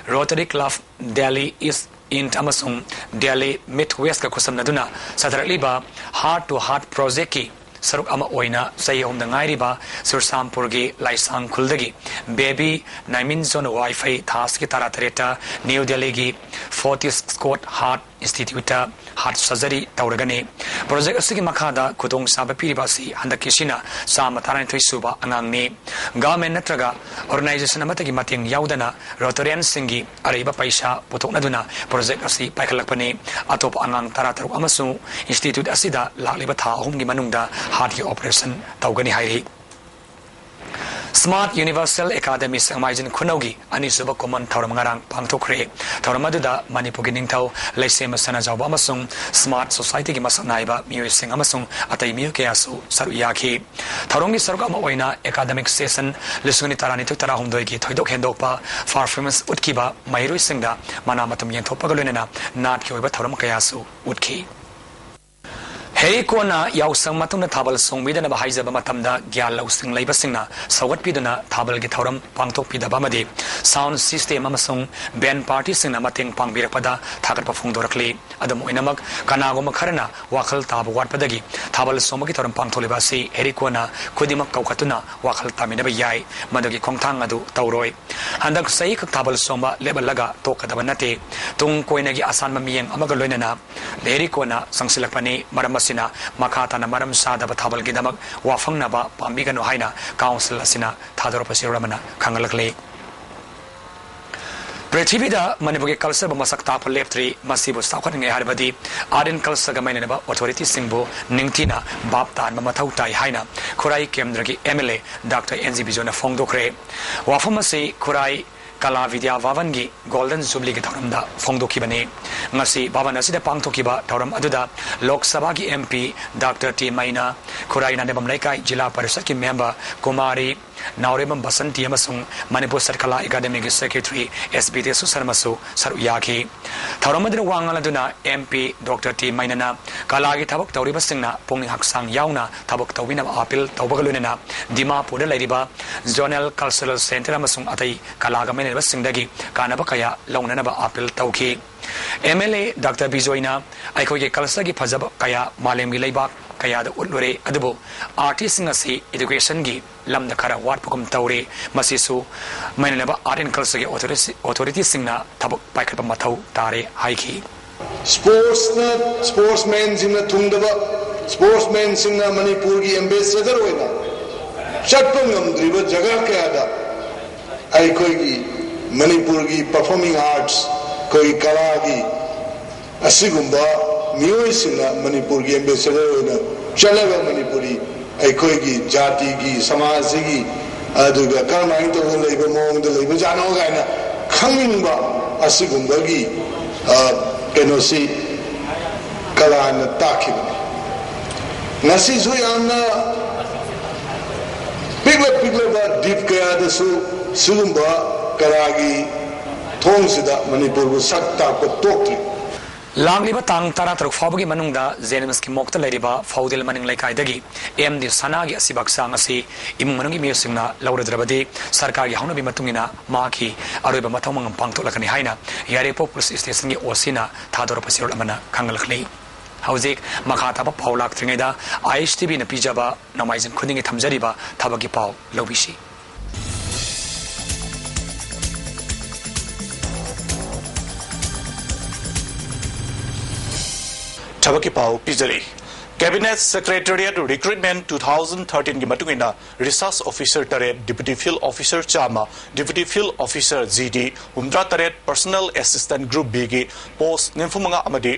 Rotary Club Delhi East East ꯑꯃꯁꯨꯡ ꯗꯦꯜꯂꯤ ꯃꯤꯗ ꯋꯦꯁꯀ ꯈꯨꯠꯁꯝꯅꯗꯨꯅ ꯆꯠꯊꯔꯛꯂꯤꯕ ꯍꯥꯔꯠ ꯇꯨ ꯍꯥꯔꯠ ꯄ꯭ꯔꯣꯖꯦꯛꯀꯤ ꯁꯔꯨꯛ ꯑꯃ ꯑꯣꯏꯅ ꯆꯍꯤ ꯑꯍꯨꯝꯗ ꯉꯥꯏꯔꯤꯕ ꯆꯨꯔꯆꯥꯟꯄꯨꯔꯒꯤ ꯂꯥꯏꯁꯥꯡ ꯈꯨꯜꯗꯒꯤ ꯕꯦꯕꯤ ꯅꯥꯏꯃꯤꯟꯖꯣꯟ ꯋꯥꯏꯐꯩ ꯊꯥ ꯑꯁꯤꯒꯤ ꯇꯔꯥꯇꯔꯦꯠꯇ ꯅ꯭ꯌꯨ ꯗꯦꯜꯂꯤꯒꯤ ꯐꯣꯔꯇꯤꯁ ꯁ꯭ꯀꯣꯠ ꯍꯥꯔꯠ ꯏꯟꯁꯇꯤꯇ꯭ꯌꯨꯠꯇ ꯍꯥꯔꯠ ꯁꯔꯖꯔꯤ ꯇꯧꯔꯒꯅꯤ꯫ ꯄ꯭ꯔꯣꯖꯦꯛ ꯑꯁꯤꯒꯤ ꯃꯈꯥꯗ ꯈꯨꯗꯣꯡꯆꯥꯕ ꯄꯤꯔꯤꯕ ꯑꯁꯤ ꯍꯟꯗꯛꯀꯤꯁꯤꯅ ꯆꯥꯝꯃ ꯇꯔꯥꯅꯤꯊꯣꯏ ꯁꯨꯕ ꯑꯉꯥꯡꯅꯤ꯫ ꯒꯚꯔꯟꯃꯦꯟ ꯅꯠꯇ꯭ꯔꯒ ꯑꯣꯔꯒꯅꯥꯏꯖꯦꯁꯟ ꯑꯃꯠꯇꯒꯤ ꯃꯇꯦꯡ ꯌꯥꯎꯗꯅ ꯔꯣꯇꯦꯔꯤꯌꯟꯁꯤꯡꯒꯤ ꯑꯔꯩꯕ ꯄꯩꯁꯥ ꯄꯨꯊꯣꯛꯅꯗꯨꯅ ꯄ꯭ꯔꯣꯖꯦꯛ ꯑꯁꯤ ꯄꯥꯏꯈꯠꯂꯛꯄꯅꯤ꯫ ꯑꯇꯣꯞꯄ ꯑꯉꯥꯡ ꯇꯔꯥꯇꯔꯨꯛ ꯑꯃꯁꯨ ꯏꯟꯁꯇꯤꯇ꯭ꯌꯨꯠ ꯑꯁꯤꯗ ꯂꯥꯛꯂꯤꯕ ꯊꯥ ꯑꯍꯨꯝꯒꯤ ꯃꯅꯨꯡꯗ ꯍꯥꯔꯠꯀꯤ ꯑꯣꯄꯔꯦꯁꯟ ꯇꯧꯒꯅꯤ ꯍꯥꯏꯔꯤ꯫ Smart Universal Academy ꯁꯦꯛꯃꯥꯏꯖꯤꯟ ꯈꯨꯅꯧꯒꯤ ꯑꯅꯤꯁꯨꯕ ꯀꯨꯝꯑꯣꯟ ꯊꯧꯔꯝ ꯉꯔꯥꯡ ꯄꯥꯡꯊꯣꯛꯈ꯭ꯔꯦ꯫ ꯊꯧꯔꯝ ꯑꯗꯨꯗ ꯃꯅꯤꯄꯨꯔꯒꯤ ꯅꯤꯡꯊꯧ ꯂꯩꯁꯦꯝꯕ ꯁꯅꯥꯖꯥꯎꯕ ꯑꯃꯁꯨꯡ Smart Societyꯒꯤ ꯃꯁꯛ ꯅꯥꯏꯕ ꯃꯤꯑꯣꯏꯁꯤꯡ ꯑꯃꯁꯨꯡ ꯑꯇꯩ ꯃꯤꯑꯣꯏ ꯀꯌꯥꯁꯨ ꯁꯔꯨꯛ ꯌꯥꯈꯤ꯫ ꯊꯧꯔꯝꯒꯤ ꯁꯔꯨꯛ ꯑꯃ ꯑꯣꯏꯅ academic session ꯂꯤꯁꯤꯡ ꯑꯅꯤ ꯇꯔꯥꯅꯤꯊꯣꯏ ꯇꯔꯥꯍꯨꯝꯗꯣꯏꯒꯤ ꯊꯣꯏꯗꯣꯛ ꯍꯦꯟꯗꯣꯛꯄ performance ꯎꯠꯈꯤꯕ ꯃꯍꯩꯔꯣꯏꯁꯤꯡꯗ ꯃꯅꯥ ꯃꯊꯨꯝ ꯌꯦꯟꯊꯣꯛꯄꯒ ꯂꯣꯏꯅꯅ ꯅꯥꯠꯀꯤ ꯑꯣꯏꯕ ꯊꯧꯔꯝ ꯀꯌꯥꯁꯨ ꯎꯠꯈꯤ꯫ ꯍꯦꯔꯤꯀꯣꯟꯅ ꯌꯥꯎꯁꯪ ꯃꯇꯨꯡꯗ ꯊꯥꯕꯜ ꯆꯣꯡꯕꯤꯗꯅꯕ ꯍꯥꯏꯖꯕ ꯃꯇꯝꯗ ꯒ꯭ꯌꯥꯟ ꯂꯧꯁꯤꯡ ꯂꯩꯕꯁꯤꯡꯅ ꯁꯧꯒꯠꯄꯤꯗꯨꯅ ꯊꯥꯕꯜꯒꯤ ꯊꯧꯔꯝ ꯄꯥꯡꯊꯣꯛꯄꯤꯗꯕ ꯑꯃꯗꯤ sound system ꯑꯃꯁꯨꯡ band partyꯁꯤꯡꯅ ꯃꯇꯦꯡ ꯄꯥꯡꯕꯤꯔꯛꯄꯗ ꯊꯥꯒꯠꯄ ꯐꯣꯡꯗꯣꯔꯛꯂꯤ꯫ ꯑꯗꯨꯝ ꯑꯣꯏꯅꯃꯛ, ꯀꯅꯥꯒꯨꯝꯕ ꯈꯔꯅ ꯋꯥꯈꯜ ꯇꯥꯕ ꯋꯥꯠꯄꯗꯒꯤ ꯊꯥꯕꯜ ꯆꯣꯡꯕꯒꯤ ꯊꯧꯔꯝ ꯄꯥꯡꯊꯣꯛꯂꯤꯕ ꯑꯁꯤ ꯍꯦꯔꯤꯀꯣꯟꯅ ꯈꯨꯗꯤꯡꯃꯛ ꯀꯧꯈꯠꯇꯨꯅ ꯋꯥꯈꯜ ꯇꯥꯃꯤꯟꯅꯕ ꯌꯥꯏ꯫ ꯃꯗꯨꯒꯤ ꯈꯣꯡꯊꯥꯡ ꯑꯗꯨ ꯇꯧꯔꯣꯏ꯫ ꯍꯟꯗꯛ ꯆꯍꯤ ꯈꯛ ꯊꯥꯕꯜ ꯆꯣꯡꯕ ꯂꯦꯞꯍꯜꯂꯒ ꯇꯣꯛꯀꯗꯕ ꯅꯠꯇꯦ꯫ ꯇꯨꯡ ꯀꯣꯏꯅꯒꯤ ꯑꯁꯥꯟꯕ ꯃꯤꯠꯌꯦꯡ ꯑꯃꯒ ꯂꯣꯏꯅꯅ ꯍꯦꯔꯤꯀꯣꯟꯅ ꯆꯪꯁꯤꯜꯂꯛꯄꯅꯤ꯫ ꯃꯔꯝ ꯑꯁꯤꯅ, ꯃꯈꯥ ꯇꯥꯅ ꯃꯔꯝ ꯆꯥꯗꯕ ꯊꯥꯕꯜꯒꯤꯗꯃꯛ ꯋꯥꯐꯪꯅꯕ ꯄꯥꯝꯕꯤꯒꯅꯨ ꯍꯥꯏꯅ council ꯑꯁꯤꯅ ꯊꯥꯗꯣꯔꯛꯄ ꯆꯦꯔꯣꯜ ꯑꯃꯅ ꯈꯪꯍꯜꯂꯛꯂꯤ꯫ ꯄ꯭ꯔꯤꯊꯤꯕꯤꯗ ꯃꯅꯤꯄꯨꯔꯒꯤ cultureꯕꯨ ꯃꯁꯛ ꯇꯥꯛꯄ ꯂꯦꯞꯇ꯭ꯔꯤ꯫ ꯃꯁꯤꯕꯨ ꯆꯥꯎꯈꯠꯍꯟꯅꯤꯡꯉꯦ ꯍꯥꯏꯔꯕꯗꯤ art and cultureꯒ ꯃꯔꯤ ꯂꯩꯅꯕ authorityꯁꯤꯡꯕꯨ ꯅꯤꯡꯊꯤꯅ ꯚꯥꯞ ꯇꯥꯍꯟꯕ ꯃꯊꯧ ꯇꯥꯏ ꯍꯥꯏꯅ ꯈꯨꯔꯥꯏ ꯀꯦꯟꯗ꯭ꯔꯒꯤ MLA Doctor N G ꯕꯤꯖꯣꯏꯅ ꯐꯣꯡꯗꯣꯛꯈ꯭ꯔꯦ꯫ ꯋꯥꯐꯝ ꯑꯁꯤ ꯈꯨꯔꯥꯏ ꯀꯂꯥ ꯕꯤꯗ꯭ꯌꯥ ꯚꯕꯟꯒꯤ Golden Jubileeꯒꯤ ꯊꯧꯔꯝꯗ ꯐꯣꯡꯗꯣꯛꯈꯤꯕꯅꯤ꯫ ꯉꯁꯤ ꯚꯕꯟ ꯑꯁꯤꯗ ꯄꯥꯡꯊꯣꯛꯈꯤꯕ ꯊꯧꯔꯝ ꯑꯗꯨꯗ ꯂꯣꯛ ꯁꯚꯥꯒꯤ MP Doctor ꯇꯤ ꯃꯩꯅꯥ, ꯈꯨꯔꯥꯏ ꯅꯥꯅꯦꯕꯝ ꯂꯩꯀꯥꯏ ꯖꯤꯂꯥ ꯄꯔꯤꯁꯠꯀꯤ member ꯀꯨꯃꯥꯔꯤ, ꯅꯥꯎꯔꯦꯝꯕꯝ ꯕꯁꯟꯇꯤ ꯑꯃꯁꯨꯡ ꯃꯅꯤꯄꯨꯔ ꯁꯠꯀꯂꯥ ꯑꯦꯀꯥꯗꯃꯤꯒꯤ secretary ꯑꯦꯁ ꯕꯤꯗꯦꯁ ꯁꯔꯃꯁꯨ ꯁꯔꯨꯛ ꯌꯥꯈꯤ꯫ ꯊꯧꯔꯝ ꯑꯗꯨꯗ ꯋꯥ ꯉꯥꯡꯂꯗꯨꯅ MP Doctor ꯇꯤ ꯃꯩꯅꯥꯅ ꯀꯂꯥꯒꯤ ꯊꯕꯛ ꯇꯧꯔꯤꯕꯁꯤꯡꯅ ꯄꯨꯛꯅꯤꯡ ꯍꯛꯆꯥꯡ ꯌꯥꯎꯅ ꯊꯕꯛ ꯇꯧꯕꯤꯅꯕ appeal ꯇꯧꯕꯒ ꯂꯣꯏꯅꯅ ꯗꯤꯃꯥꯄꯨꯔꯗ ꯂꯩꯔꯤꯕ Zonal Cultural Centre ꯑꯃꯁꯨꯡ ꯑꯇꯩ ꯀꯂꯥꯒ ꯃꯔꯤ ꯂꯩꯅꯕꯁꯤꯡꯗꯒꯤ ꯀꯥꯟꯅꯕ ꯀꯌꯥ ꯂꯧꯅꯅꯕ appeal ꯇꯧꯈꯤ꯫ MLA Doctor ꯕꯤꯖꯣꯏꯅ ꯑꯩꯈꯣꯏꯒꯤ cultureꯒꯤ ꯐꯖꯕ ꯀꯌꯥ ꯃꯥꯂꯦꯝꯒꯤ ꯂꯩꯕꯥꯛ ꯀꯌꯥꯗ ꯎꯠꯂꯨꯔꯦ, ꯑꯗꯨꯕꯨ artistꯁꯤꯡ ꯑꯁꯤ educationꯒꯤ ꯂꯝꯗ ꯈꯔ ꯋꯥꯠꯄꯒꯨꯝ ꯇꯧꯔꯦ꯫ ꯃꯁꯤꯁꯨ ꯃꯔꯤ ꯂꯩꯅꯕ art and cultureꯒꯤ authority-, authorityꯁꯤꯡꯅ ꯊꯕꯛ ꯄꯥꯏꯈꯠꯄ ꯃꯊꯧ ꯇꯥꯔꯦ ꯍꯥꯏꯈꯤ꯫ Sportsꯅ, sportsmanꯁꯤꯡꯅ ꯊꯨꯡꯗꯕ, sportsmanꯁꯤꯡꯅ ꯃꯅꯤꯄꯨꯔꯒꯤ ambassador ꯑꯣꯏꯅ ꯆꯠꯄ ꯉꯝꯗ꯭ꯔꯤꯕ ꯖꯒꯥ ꯀꯌꯥꯗ ꯑꯩꯈꯣꯏꯒꯤ ꯃꯅꯤꯄꯨꯔꯒꯤ performing arts, ꯑꯩꯈꯣꯏꯒꯤ ꯀꯂꯥꯒꯤ ꯑꯁꯤꯒꯨꯝꯕ ꯃꯤꯑꯣꯏꯁꯤꯡꯅ ꯃꯅꯤꯄꯨꯔꯒꯤ ambassador ꯑꯣꯏꯅ ꯆꯠꯂꯒ ꯃꯅꯤꯄꯨꯔꯤ ꯑꯩꯈꯣꯏꯒꯤ ꯖꯥꯇꯤꯒꯤ, ꯁꯃꯥꯖꯁꯤꯒꯤ ꯑꯗꯨꯒ ꯀꯔꯝꯍꯥꯏꯅ ꯇꯧꯅ ꯂꯩꯕ ꯃꯑꯣꯡꯗ ꯂꯩꯕꯖꯥꯠꯅꯣ ꯀꯥꯏꯅ ꯈꯪꯅꯤꯡꯕ ꯑꯁꯤꯒꯨꯝꯕꯒꯤ, ꯑ, ꯀꯩꯅꯣꯁꯤ ꯀꯂꯥꯅ ꯇꯥꯛꯈꯤꯕꯅꯤ꯫ ꯉꯁꯤꯁꯨ ꯌꯥꯝꯅ ꯄꯤꯛꯂ ꯄꯤꯛꯂꯕ ꯗ꯭ꯋꯤꯞ ꯀꯌꯥꯗꯁꯨ ꯁꯤꯒꯨꯝꯕ ꯀꯂꯥꯒꯤ ꯊꯣꯡꯁꯤꯗ ꯃꯅꯤꯄꯨꯔꯕꯨ ꯁꯛ ꯇꯥꯛꯄ ꯇꯣꯛꯇ꯭ꯔꯤ꯫ ꯂꯥꯛꯂꯤꯕ ꯇꯥꯡ ꯇꯔꯥꯇꯔꯨꯛ ꯐꯥꯎꯕꯒꯤ ꯃꯅꯨꯡꯗ ꯖꯦꯅꯤꯝꯁꯀꯤ ꯃꯣꯛꯇ ꯂꯩꯔꯤꯕ ꯐꯧꯗꯦꯜ ꯃꯅꯤꯡ ꯂꯩꯀꯥꯏꯗꯒꯤ ꯑꯦꯝ ꯗꯤ ꯁꯅꯥꯒꯤ ꯑꯁꯤꯕ ꯍꯛꯆꯥꯡ ꯑꯁꯤ ꯏꯃꯨꯡ ꯃꯅꯨꯡꯒꯤ ꯃꯤꯑꯣꯏꯁꯤꯡꯅ ꯂꯧꯔꯗ꯭ꯔꯕꯗꯤ ꯁꯔꯀꯥꯔꯒꯤ ꯍꯧꯅꯕꯤ ꯃꯇꯨꯡ ꯏꯟꯅ ꯃꯍꯥꯛꯀꯤ ꯑꯔꯣꯏꯕ ꯃꯊꯧ ꯃꯉꯝ ꯄꯥꯡꯊꯣꯛꯂꯛꯀꯅꯤ ꯍꯥꯏꯅ ꯌꯥꯏꯔꯤꯄꯣꯛ ꯄꯨꯂꯤꯁ ꯁ꯭ꯇꯦꯁꯟꯒꯤ ꯑꯣ ꯁꯤꯅ ꯊꯥꯗꯣꯔꯛꯄ ꯆꯦꯔꯣꯜ ꯑꯃꯅ ꯈꯪꯍꯜꯂꯛꯂꯤ꯫ ꯍꯧꯖꯤꯛ ꯃꯈꯥ ꯇꯥꯕ ꯄꯥꯎ ꯂꯥꯛꯇ꯭ꯔꯤꯉꯩꯗ ꯑꯥꯏ ꯑꯦꯁ ꯇꯤ ꯚꯤꯅ ꯄꯤꯖꯕ ꯅꯣꯡꯃꯥꯏꯖꯤꯡ ꯈꯨꯗꯤꯡꯒꯤ ꯊꯝꯖꯔꯤꯕ ꯊꯕꯛꯀꯤ ꯄꯥꯎ ꯂꯧꯕꯤꯁꯤ꯫ ꯊꯕꯛꯀꯤ ꯄꯥꯎ ꯄꯤꯖꯔꯤ꯫ Cabinet Secretariat Recruitment two thousand thirteen ꯒꯤ ꯃꯇꯨꯡ ꯏꯟꯅ research officer ꯇꯔꯦꯠ, deputy field officer ꯆꯥꯝꯃ, deputy field officer G D ꯍꯨꯝꯗ꯭ꯔꯥ ꯇꯔꯦꯠ, personal assistant group B ꯒꯤ post ꯅꯤꯐꯨ ꯃꯉꯥ ꯑꯃꯗꯤ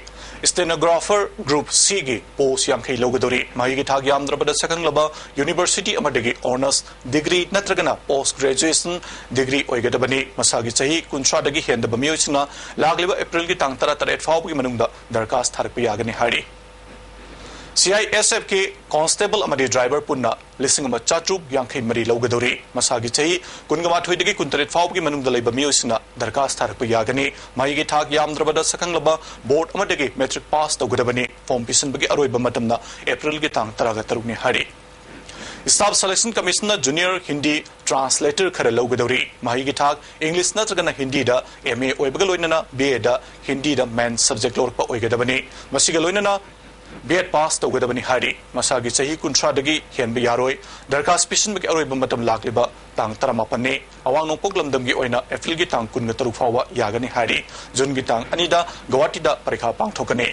stenographer group C ꯒꯤ post ꯌꯥꯡꯈꯩ ꯂꯧꯒꯗꯧꯔꯤ꯫ ꯃꯍꯩꯒꯤ ꯊꯥꯛ ꯌꯥꯝꯗ꯭ꯔꯕꯗ ꯁꯛꯈꯪꯂꯕ university ꯑꯃꯗꯒꯤ honours degree ꯅꯠꯇ꯭ꯔꯒꯅ post graduation degree ꯑꯣꯏꯒꯗꯕꯅꯤ꯫ ꯃꯁꯥꯒꯤ ꯆꯍꯤ ꯀꯨꯟꯊ꯭ꯔꯥꯗꯒꯤ ꯍꯦꯟꯗꯕ ꯃꯤꯑꯣꯏꯁꯤꯡꯅ ꯂꯥꯛꯂꯤꯕ ꯑꯦꯄ꯭ꯔꯤꯜꯒꯤ ꯇꯥꯡ ꯇꯔꯥꯇꯔꯦꯠ ꯐꯥꯎꯕꯒꯤ ꯃꯅꯨꯡꯗ ꯗꯔꯈꯥꯁ ꯊꯥꯔꯛꯄ ꯌꯥꯒꯅꯤ ꯍꯥꯏꯔꯤ꯫ C I S F ꯀꯤ constable ꯑꯃꯗꯤ driver ꯄꯨꯟꯅ ꯂꯤꯁꯤꯡ ꯑꯃ ꯆꯥꯇ꯭ꯔꯨꯛ ꯌꯥꯡꯈꯩ ꯃꯔꯤ ꯂꯧꯒꯗꯧꯔꯤ꯫ ꯃꯁꯥꯒꯤ ꯆꯍꯤ ꯀꯨꯟꯒ ꯃꯥꯊꯣꯏꯗꯒꯤ ꯀꯨꯟꯇꯔꯦꯠ ꯐꯥꯎꯕꯒꯤ ꯃꯅꯨꯡꯗ ꯂꯩꯕ ꯃꯤꯑꯣꯏꯁꯤꯡꯅ ꯗꯔꯈꯥꯁ ꯊꯥꯔꯛꯄ ꯌꯥꯒꯅꯤ꯫ ꯃꯍꯩꯒꯤ ꯊꯥꯛ ꯌꯥꯝꯗ꯭ꯔꯕꯗ ꯁꯛꯈꯪꯂꯕ board ꯑꯃꯗꯒꯤ matric pass ꯇꯧꯒꯗꯕꯅꯤ꯫ Form ꯄꯤꯁꯤꯟꯕꯒꯤ ꯑꯔꯣꯏꯕ ꯃꯇꯝꯅ ꯑꯦꯄ꯭ꯔꯤꯜꯒꯤ ꯇꯥꯡ ꯇꯔꯥꯒ ꯇꯔꯨꯛꯅꯤ ꯍꯥꯏꯔꯤ꯫ Staff Selection Commission ꯅ junior Hindi translator ꯈꯔ ꯂꯧꯒꯗꯧꯔꯤ꯫ ꯃꯍꯩꯒꯤ ꯊꯥꯛ English ꯅꯠꯇ꯭ꯔꯒꯅ ꯍꯤꯟꯗꯤꯗ M A ꯑꯣꯏꯕꯒ ꯂꯣꯏꯅꯅ B A ꯗ ꯍꯤꯟꯗꯤꯗ main subject ꯂꯧꯔꯛꯄ ꯑꯣꯏꯒꯗꯕꯅꯤ꯫ ꯃꯁꯤꯒ ꯂꯣꯏꯅꯅ B Ed pass ꯇꯧꯒꯗꯕꯅꯤ ꯍꯥꯏꯔꯤ꯫ ꯃꯁꯥꯒꯤ ꯆꯍꯤ ꯀꯨꯟꯊ꯭ꯔꯥꯗꯒꯤ ꯍꯦꯟꯕ ꯌꯥꯔꯣꯏ꯫ ꯗꯔꯈꯥꯁ ꯄꯤꯁꯤꯟꯕꯒꯤ ꯑꯔꯣꯏꯕ ꯃꯇꯝ ꯂꯥꯛꯂꯤꯕ ꯇꯥꯡ ꯇꯔꯥꯃꯥꯄꯟꯅꯤ꯫ ꯑꯋꯥꯡ ꯅꯣꯡꯄꯣꯛ ꯂꯝꯗꯝꯒꯤ ꯑꯣꯏꯅ ꯑꯦꯄ꯭ꯔꯤꯜꯒꯤ ꯇꯥꯡ ꯀꯨꯟꯒ ꯇꯔꯨꯛ ꯐꯥꯎꯕ ꯌꯥꯒꯅꯤ ꯍꯥꯏꯔꯤ꯫ ꯖꯨꯟꯒꯤ ꯇꯥꯡ ꯑꯅꯤꯗ ꯒꯧꯍꯥꯇꯤꯗ ꯄꯔꯤꯈꯥ ꯄꯥꯡꯊꯣꯛꯀꯅꯤ꯫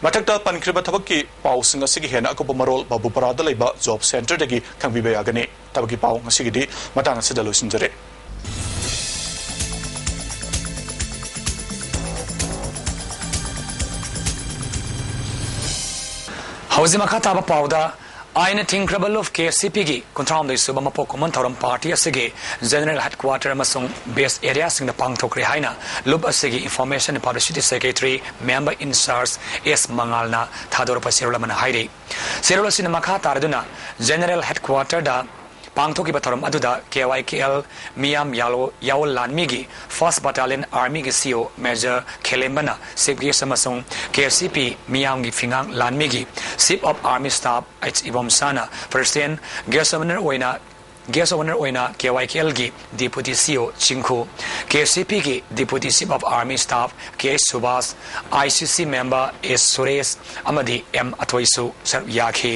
ꯃꯊꯛꯇ ꯄꯟꯈ꯭ꯔꯤꯕ ꯊꯕꯛꯀꯤ ꯄꯥꯎꯁꯤꯡ ꯑꯁꯤꯒꯤ ꯍꯦꯟꯅ ꯑꯀꯨꯞꯄ ꯃꯔꯣꯜ ꯕꯥꯕꯨꯄꯥꯔꯥꯗ ꯂꯩꯕ job centre ꯗꯒꯤ ꯈꯪꯕꯤꯕ ꯌꯥꯒꯅꯤ꯫ ꯊꯕꯛꯀꯤ ꯄꯥꯎ ꯉꯁꯤꯒꯤꯗꯤ ꯃꯇꯥꯡ ꯑꯁꯤꯗ ꯂꯣꯏꯁꯤꯟꯖꯔꯦ꯫ ꯍꯧꯖꯤꯛ ꯃꯈꯥ ꯇꯥꯕ ꯄꯥꯎꯗ ꯑꯥꯏꯟꯅ ꯊꯤꯡꯈ꯭ꯔꯕ ꯂꯨꯞ ꯀꯦ ꯁꯤ ꯄꯤꯒꯤ ꯀꯨꯟꯊ꯭ꯔꯥꯍꯨꯝꯗꯣꯏ ꯁꯨꯕ ꯃꯄꯣꯛ ꯀꯨꯝꯑꯣꯟ ꯊꯧꯔꯝ ꯄꯥꯔꯇꯤ ꯑꯁꯤꯒꯤ ꯖꯦꯅꯔꯦꯜ ꯍꯦꯗꯀ꯭ꯋꯥꯇꯔ ꯑꯃꯁꯨꯡ ꯕꯦꯁ ꯑꯦꯔꯤꯌꯥꯁꯤꯡꯗ ꯄꯥꯡꯊꯣꯛꯈ꯭ꯔꯦ ꯍꯥꯏꯅ ꯂꯨꯞ ꯑꯁꯤꯒꯤ information publicity secretary member incharge S ꯃꯉꯥꯜꯅ ꯊꯥꯗꯣꯔꯛꯄ ꯆꯦꯔꯣꯜ ꯑꯃꯅ ꯍꯥꯏꯔꯤ꯫ ꯆꯦꯔꯣꯜ ꯑꯁꯤꯅ ꯃꯈꯥ ꯇꯥꯔꯗꯨꯅ ꯖꯦꯅꯔꯦꯜ ꯍꯦꯗꯀ꯭ꯋꯥꯇꯔꯗ ꯄꯥꯡꯊꯣꯛꯈꯤꯕ ꯊꯧꯔꯝ ꯑꯗꯨꯗ ꯀꯦ ꯋꯥꯏ ꯀꯦ ꯑꯦꯜ ꯃꯤꯌꯥꯝ ꯌꯥꯂꯣ-, ꯌꯥꯋꯣꯜ ꯂꯥꯟꯃꯤꯒꯤ ꯐꯥꯔꯁ ꯕꯠꯇꯥꯂꯤꯌꯟ ꯑꯥꯔꯃꯤꯒꯤ ꯁꯤ ꯏ ꯑꯣ ꯃꯦꯖꯔ ꯈꯦꯂꯦꯝꯕꯅ ꯆꯤꯐ ꯒꯦꯁ ꯑꯃꯁꯨꯡ ꯀꯦ ꯁꯤ ꯄꯤ ꯃꯤꯌꯥꯝꯒꯤ ꯐꯤꯉꯥꯡ ꯂꯥꯟꯃꯤꯒꯤ chief of army staff H ꯏꯕꯣꯝꯆꯥꯅ ꯄ꯭ꯔꯁꯤꯗꯦꯟꯠ, ꯒꯦꯁ ꯑꯣꯐ ꯑꯣꯅꯔ ꯑꯣꯏꯅ, ꯒꯦꯁ ꯑꯣꯐ ꯑꯣꯅꯔ ꯑꯣꯏꯅ ꯀꯦ ꯋꯥꯏ ꯀꯦ ꯑꯦꯜꯒꯤ ꯗꯤꯄꯨꯇꯤ ꯁꯤ ꯏ ꯑꯣ ꯆꯤꯡꯈꯨ, ꯀꯦ ꯁꯤ ꯄꯤꯒꯤ deputy chief of army staff K H Subhas, I C ꯁꯤ ꯃꯦꯝꯕꯔ ꯑꯦꯁ ꯁꯨꯔꯦꯁ ꯑꯃꯗꯤ ꯑꯦꯝ ꯑꯊꯣꯏꯁꯨ ꯁꯔꯨꯛ ꯌꯥꯈꯤ꯫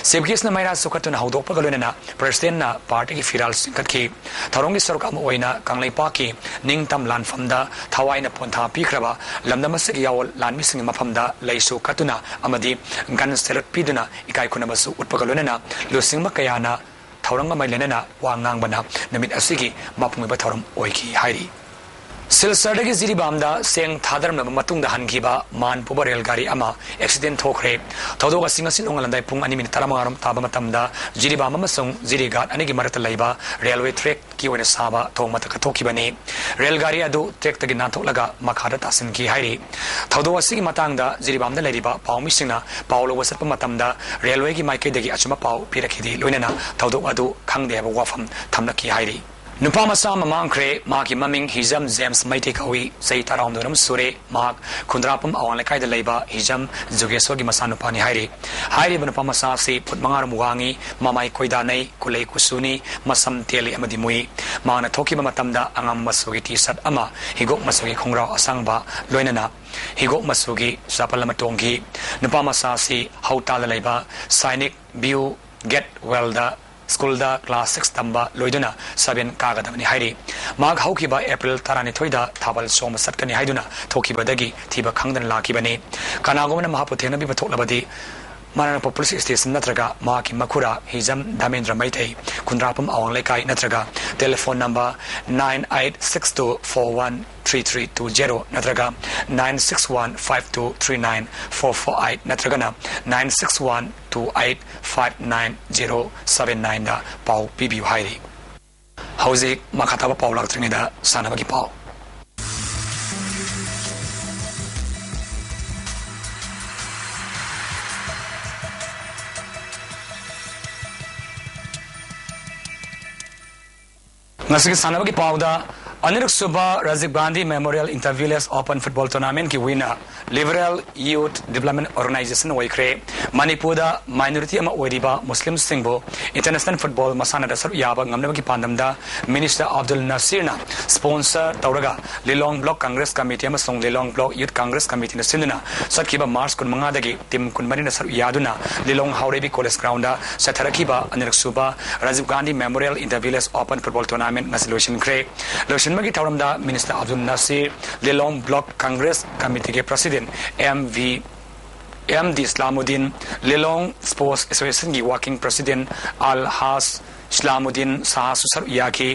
ꯆꯤꯐ ꯒꯦꯁꯅ ꯃꯩꯔꯥ ꯆꯨꯈꯠꯇꯨꯅ ꯍꯧꯗꯣꯛꯄꯒ ꯂꯣꯏꯅꯅ ꯄ꯭ꯔꯁꯤꯗꯦꯟꯠꯅ ꯄꯥꯔꯇꯤꯒꯤ ꯐꯤꯔꯥꯜ ꯆꯤꯡꯈꯠꯈꯤ꯫ ꯊꯧꯔꯝꯒꯤ ꯁꯔꯨꯛ ꯑꯃ ꯑꯣꯏꯅ ꯀꯪꯂꯩꯄꯥꯛꯀꯤ ꯅꯤꯡꯇꯝ ꯂꯥꯟꯐꯝꯗ ꯊꯋꯥꯏꯅ ꯄꯣꯟꯊꯥ ꯄꯤꯈ꯭ꯔꯕ ꯂꯝꯗꯝ ꯑꯁꯤꯒꯤ ꯌꯥꯋꯣꯜ ꯂꯥꯟꯃꯤꯁꯤꯡꯒꯤ ꯃꯐꯝꯗ ꯂꯩꯁꯨ ꯀꯠꯇꯨꯅ ꯑꯃꯗꯤ ꯒꯟ ꯁꯦꯂꯨꯠ ꯄꯤꯗꯨꯅ ꯏꯀꯥꯏ ꯈꯨꯝꯅꯕꯁꯨ ꯎꯠꯄꯒ ꯂꯣꯏꯅꯅ ꯂꯨꯆꯤꯡꯕ ꯀꯌꯥꯅ ꯊꯧꯔꯝꯒ ꯃꯔꯤ ꯂꯩꯅꯅ ꯋꯥ ꯉꯥꯡꯕꯅ ꯅꯨꯃꯤꯠ ꯑꯁꯤꯒꯤ ꯃꯄꯨꯡ ꯑꯣꯏꯕ ꯊꯧꯔꯝ ꯑꯣꯏꯈꯤ ꯍꯥꯏꯔꯤ꯫ ꯁꯤꯜꯆꯔꯗꯒꯤ ꯖꯤꯔꯤꯕꯥꯝꯗ ꯆꯦꯡ ꯊꯥꯗꯔꯝꯂꯕ ꯃꯇꯨꯡꯗ ꯍꯟꯈꯤꯕ ꯃꯥꯟ ꯄꯨꯕ ꯔꯦꯜ ꯒꯥꯔꯤ ꯑꯃ ꯑꯦꯛꯁꯤꯗꯦꯟ ꯊꯣꯛꯈ꯭ꯔꯦ꯫ ꯊꯧꯗꯣꯛ ꯑꯁꯤ ꯉꯁꯤ ꯅꯣꯡꯉꯥꯜꯂꯝꯗꯥꯏ ꯄꯨꯡ ꯑꯅꯤ ꯃꯤꯅꯤꯠ ꯇꯔꯥꯃꯉꯥ ꯔꯣꯝ ꯇꯥꯕ ꯃꯇꯝꯗ ꯖꯤꯔꯤꯕꯥꯝ ꯑꯃꯁꯨꯡ ꯖꯤꯔꯤꯒꯥꯠ ꯑꯅꯤꯒꯤ ꯃꯔꯛꯇ ꯂꯩꯕ ꯔꯦꯜꯋꯦ ꯇ꯭ꯔꯦꯛꯀꯤ ꯑꯣꯏꯅ ꯁꯥꯕ ꯊꯣꯡ ꯃꯊꯛꯇ ꯊꯣꯛꯈꯤꯕꯅꯤ꯫ ꯔꯦꯜ ꯒꯥꯔꯤ ꯑꯗꯨ ꯇ꯭ꯔꯦꯛꯇꯒꯤ ꯅꯥꯟꯊꯣꯛꯂꯒ ꯃꯈꯥꯗ ꯇꯥꯁꯤꯟꯈꯤ ꯍꯥꯏꯔꯤ꯫ ꯊꯧꯗꯣꯛ ꯑꯁꯤꯒꯤ ꯃꯇꯥꯡꯗ ꯖꯤꯔꯤꯕꯥꯝꯗ ꯂꯩꯔꯤꯕ ꯄꯥꯎꯃꯤꯁꯤꯡꯅ ꯄꯥꯎ ꯂꯧꯕ ꯆꯠꯄ ꯃꯇꯝꯗ ꯔꯦꯜꯋꯦꯒꯤ ꯃꯥꯏꯀꯩꯗꯒꯤ ꯑꯆꯨꯝꯕ ꯄꯥꯎ ꯄꯤꯔꯛꯈꯤꯗꯦ, ꯂꯣꯏꯅꯅ ꯊꯧꯗꯣꯛ ꯑꯗꯨ ꯈꯪꯗꯦ ꯍꯥꯏꯕ ꯋꯥꯐꯝ ꯊꯝꯂꯛꯈꯤ ꯍꯥꯏꯔꯤ꯫ ꯅꯨꯄꯥ ꯃꯆꯥ ꯑꯃ ꯃꯥꯡꯈ꯭ꯔꯦ꯫ ꯃꯍꯥꯛꯀꯤ ꯃꯃꯤꯡ ꯍꯤꯖꯝ ꯖꯦꯝꯁ ꯃꯩꯇꯩ ꯀꯧꯏ꯫ ꯆꯍꯤ ꯇꯔꯥꯍꯨꯝꯗꯣꯏ ꯔꯣꯝ ꯁꯨꯔꯦ꯫ ꯃꯍꯥꯛ ꯈꯨꯟꯗ꯭ꯔꯥꯄꯝ ꯑꯋꯥꯡ ꯂꯩꯀꯥꯏꯗ ꯂꯩꯕ ꯍꯤꯖꯝ ꯖꯨꯒꯦꯁꯣꯔꯒꯤ ꯃꯆꯥꯅꯨꯄꯥꯅꯤ ꯍꯥꯏꯔꯤ꯫ ꯍꯥꯏꯔꯤꯕ ꯅꯨꯄꯥ ꯃꯆꯥ ꯑꯁꯤ ꯐꯨꯠ ꯃꯉꯥ ꯔꯣꯝ ꯋꯥꯡꯏ, ꯃꯃꯥꯏ ꯀꯣꯏꯗꯥꯅꯩ, ꯀꯨꯂꯩ ꯀꯨꯆꯨꯅꯤ, ꯃꯁꯝ ꯇꯦꯜꯂꯤ ꯑꯃꯗꯤ ꯃꯨꯏ꯫ ꯃꯍꯥꯛꯅ ꯊꯣꯛꯈꯤꯕ ꯃꯇꯝꯗ ꯑꯉꯥꯡꯕ ꯃꯆꯨꯒꯤ ꯇꯤ ꯁꯔꯠ ꯑꯃ, ꯍꯤꯒꯣꯛ ꯃꯆꯨꯒꯤ ꯈꯣꯡꯒ꯭ꯔꯥꯎ ꯑꯁꯥꯡꯕ, ꯂꯣꯏꯅꯅ ꯍꯤꯒꯣꯛ ꯃꯆꯨꯒꯤ ꯆꯥꯄꯜ ꯑꯃ ꯇꯣꯡꯈꯤ꯫ ꯅꯨꯄꯥ ꯃꯆꯥ ꯑꯁꯤ ꯍꯧꯇꯥꯜꯗ ꯂꯩꯕ ꯁꯥꯏꯅꯤꯛ ꯚ꯭ꯌꯨ ꯒꯦꯠ ꯋꯦꯜꯗ ꯁ꯭ꯀꯨꯜꯗ ꯀ꯭ꯂꯥꯁ ꯁꯤꯛꯁ ꯇꯝꯕ ꯂꯣꯏꯗꯨꯅ ꯁꯚꯦꯟ ꯀꯥꯒꯗꯕꯅꯤ ꯍꯥꯏꯔꯤ꯫ ꯃꯍꯥꯛ ꯍꯧꯈꯤꯕ ꯑꯦꯄ꯭ꯔꯤꯜ ꯇꯔꯥꯅꯤꯊꯣꯏꯗ ꯊꯥꯕꯜ ꯆꯣꯡꯕ ꯆꯠꯀꯅꯤ ꯍꯥꯏꯗꯨꯅ ꯊꯣꯛꯈꯤꯕꯗꯒꯤ ꯊꯤꯕ ꯈꯪꯗꯅ ꯂꯥꯛꯈꯤꯕꯅꯤ꯫ ꯀꯅꯥꯒꯨꯝꯕꯅ ꯃꯍꯥꯛꯄꯨ ꯊꯦꯡꯅꯕꯤꯕ ꯊꯣꯛꯂꯕꯗꯤ ꯃꯅꯥꯛ ꯅꯛꯄ ꯄꯨꯂꯤꯁ ꯁ꯭ꯇꯦꯁꯟ ꯅꯠꯇ꯭ꯔꯒ ꯃꯍꯥꯛꯀꯤ ꯃꯈꯨꯔꯥ ꯍꯤꯖꯝ ꯗꯥꯃꯦꯟꯗ꯭ꯔ ꯃꯩꯇꯩ, ꯈꯨꯟꯗ꯭ꯔꯥꯛꯄꯝ ꯑꯋꯥꯡ ꯂꯩꯀꯥꯏ ꯅꯠꯇ꯭ꯔꯒ telephone number nine eight six two four one three three two zero ꯅꯠꯇ꯭ꯔꯒ nine six one five two three nine four four eight ꯅꯠꯇ꯭ꯔꯒꯅ nine six one two eight five nine zero seven nineꯗ ꯄꯥꯎ ꯄꯤꯕꯤꯌꯨ ꯍꯥꯏꯔꯤ꯫ ꯍꯧꯖꯤꯛ ꯃꯈꯥ ꯇꯥꯕ ꯄꯥꯎ ꯂꯥꯛꯇ꯭ꯔꯤꯉꯩꯗ ꯁꯥꯟꯅꯕꯒꯤ ꯄꯥꯎ꯫ ꯉꯁꯤꯒꯤ ꯁꯥꯟꯅꯕꯒꯤ ꯄꯥꯎꯗ, ꯑꯅꯤꯔꯛ ꯁꯨꯕ Rajiv Gandhi memorial inter village open football ꯇꯣꯔꯅꯥꯃꯦꯟꯠꯀꯤ winner liberal youth development organisation ꯑꯣꯏꯈ꯭ꯔꯦ꯫ ꯃꯅꯤꯄꯨꯔꯗ ꯃꯥꯏꯅꯣꯔꯤꯇꯤ ꯑꯃ ꯑꯣꯏꯔꯤꯕ ꯃꯨꯁꯂꯤꯝꯁꯤꯡꯕꯨ ꯏꯟꯇꯔꯅꯦꯁꯅꯦꯜ ꯐꯨꯠꯕꯣꯜ ꯃꯁꯥꯟꯅꯗ ꯁꯔꯨꯛ ꯌꯥꯕ ꯉꯝꯅꯕꯒꯤ ꯄꯥꯟꯗꯝꯗ ꯃꯤꯅꯤꯁꯇꯔ ꯑꯕꯗꯨꯜ ꯅꯁꯤꯔꯅ ꯁ꯭ꯄꯣꯟꯁꯔ ꯇꯧꯔꯒ ꯂꯤꯂꯣꯡ ꯕ꯭ꯂꯣꯛ ꯀꯪꯒ꯭ꯔꯦꯁ ꯀꯃꯤꯇꯤ ꯑꯃꯁꯨꯡ ꯂꯤꯂꯣꯡ ꯕ꯭ꯂꯣꯛ ꯌꯨꯊ ꯀꯪꯒ꯭ꯔꯦꯁ ꯀꯃꯤꯇꯤꯅ ꯁꯤꯟꯗꯨꯅ ꯆꯠꯈꯤꯕ ꯃꯥꯔꯆ ꯀꯨꯟꯃꯉꯥꯗꯒꯤ ꯇꯤꯝ ꯀꯨꯟꯃꯔꯤꯅ ꯁꯔꯨꯛ ꯌꯥꯗꯨꯅ ꯂꯤꯂꯣꯡ ꯍꯥꯎꯔꯩꯕꯤ ꯀꯣꯂꯦꯖ ꯒ꯭ꯔꯥꯎꯟꯗ ꯆꯠꯊꯔꯛꯈꯤꯕ ꯑꯅꯤꯔꯛ ꯁꯨꯕ Rajiv Gandhi memorial inter village open football tournament ꯉꯁꯤ ꯂꯣꯏꯁꯤꯟꯈ꯭ꯔꯦ꯫ ꯂꯣꯏꯁꯤꯟꯕꯒꯤ ꯊꯧꯔꯝꯗ ꯃꯤꯅꯤꯁꯇꯔ ꯑꯕꯗꯨꯜ ꯅꯁꯤꯔ, ꯂꯤꯂꯣꯡ ꯕ꯭ꯂꯣꯛ ꯀꯪꯒ꯭ꯔꯦꯁ ꯀꯃꯤꯇꯤꯒꯤ president M V M D Islamuddin, Lilong sports ꯑꯦꯁꯣꯁꯤꯌꯦꯁꯟꯒꯤ ꯋꯥꯔꯀꯤꯡ ꯄ꯭ꯔꯁꯤꯗꯦꯟꯠ ꯑꯜ ꯍꯥꯖ ꯏꯁꯂꯥꯃꯨꯗꯤꯟ ꯁꯥꯍꯁꯨ ꯁꯔꯨꯛ ꯌꯥꯈꯤ꯫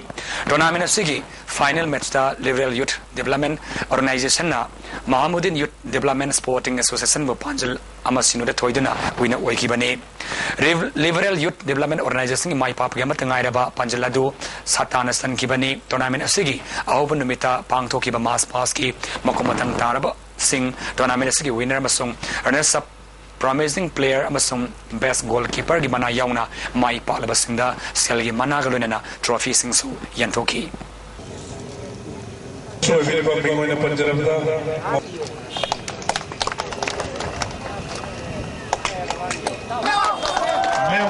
ꯇꯣꯔꯅꯥꯃꯦꯟꯠ ꯑꯁꯤꯒꯤ ꯐꯥꯏꯅꯦꯜ ꯃꯦꯠꯆꯇ ꯂꯤꯕꯔꯦꯜ ꯌꯨꯊ ꯗꯤꯕ꯭ꯂꯞꯃꯦꯟꯠ ꯑꯣꯔꯒꯅꯥꯏꯖꯦꯁꯟꯅ ꯃꯍꯥꯃꯨꯗꯤꯟ ꯌꯨꯊ ꯗꯤꯕ꯭ꯂꯞꯃꯦꯟꯠ ꯁ꯭ꯄꯣꯔꯇꯤꯡ ꯑꯦꯁꯣꯁꯤꯌꯦꯁꯟꯕꯨ ꯄꯥꯟꯖꯜ ꯑꯃ ꯁꯤꯅꯣꯗ ꯊꯣꯏꯗꯨꯅ ꯋꯤꯟꯅꯔ ꯑꯣꯏꯈꯤꯕꯅꯤ꯫ ꯔꯤꯕ-, ꯂꯤꯕꯔꯦꯜ ꯌꯨꯊ ꯗꯤꯕꯂꯞꯃꯦꯟ ꯑꯣꯔꯒꯅꯥꯏꯖꯦꯁꯟꯒꯤ ꯃꯥꯏ ꯄꯥꯛꯄꯒꯤ ꯑꯃꯠꯇ ꯉꯥꯏꯔꯕ ꯄꯥꯡꯖꯤꯜ ꯑꯗꯨ ꯁꯥꯇꯥꯅ ꯆꯟꯈꯤꯕꯅꯤ꯫ ꯇꯣꯔꯅꯥꯃꯦꯟ ꯑꯁꯤꯒꯤ ꯑꯍꯧꯕ ꯅꯨꯃꯤꯠꯇ ꯄꯥꯡꯊꯣꯛꯈꯤꯕ ꯃꯥꯔꯆ ꯄꯥꯁꯀꯤ ꯃꯈꯣꯡ ꯃꯊꯪ ꯇꯥꯔꯕꯁꯤꯡ ꯇꯣꯔꯅꯥꯃꯦꯟ ꯑꯁꯤꯒꯤ ꯋꯤꯟꯅꯔ ꯑꯃꯁꯨꯡ ꯔꯅꯔꯁ ꯑꯞ, ꯄ꯭ꯔꯣꯃꯤꯁꯤꯡ ꯄ꯭ꯂꯦꯌꯔ ꯑꯃꯁꯨꯡ ꯕꯦꯁ ꯒꯣꯜꯀꯤꯄꯔꯒꯤ ꯃꯅꯥ ꯌꯥꯎꯅ ꯃꯥꯏ ꯄꯥꯛꯂꯕꯁꯤꯡꯗ ꯁꯦꯜꯒꯤ ꯃꯅꯥꯒ ꯂꯣꯏꯅꯅ ꯇ꯭ꯔꯣꯐꯤꯁꯤꯡꯁꯨ ꯌꯦꯟꯊꯣꯛꯈꯤ꯫ ꯁꯣꯏꯕꯤꯔꯕ ꯃꯤꯡ ꯑꯣꯏꯅ ꯄꯟꯖꯔꯕꯗ, ꯃꯌꯥꯝ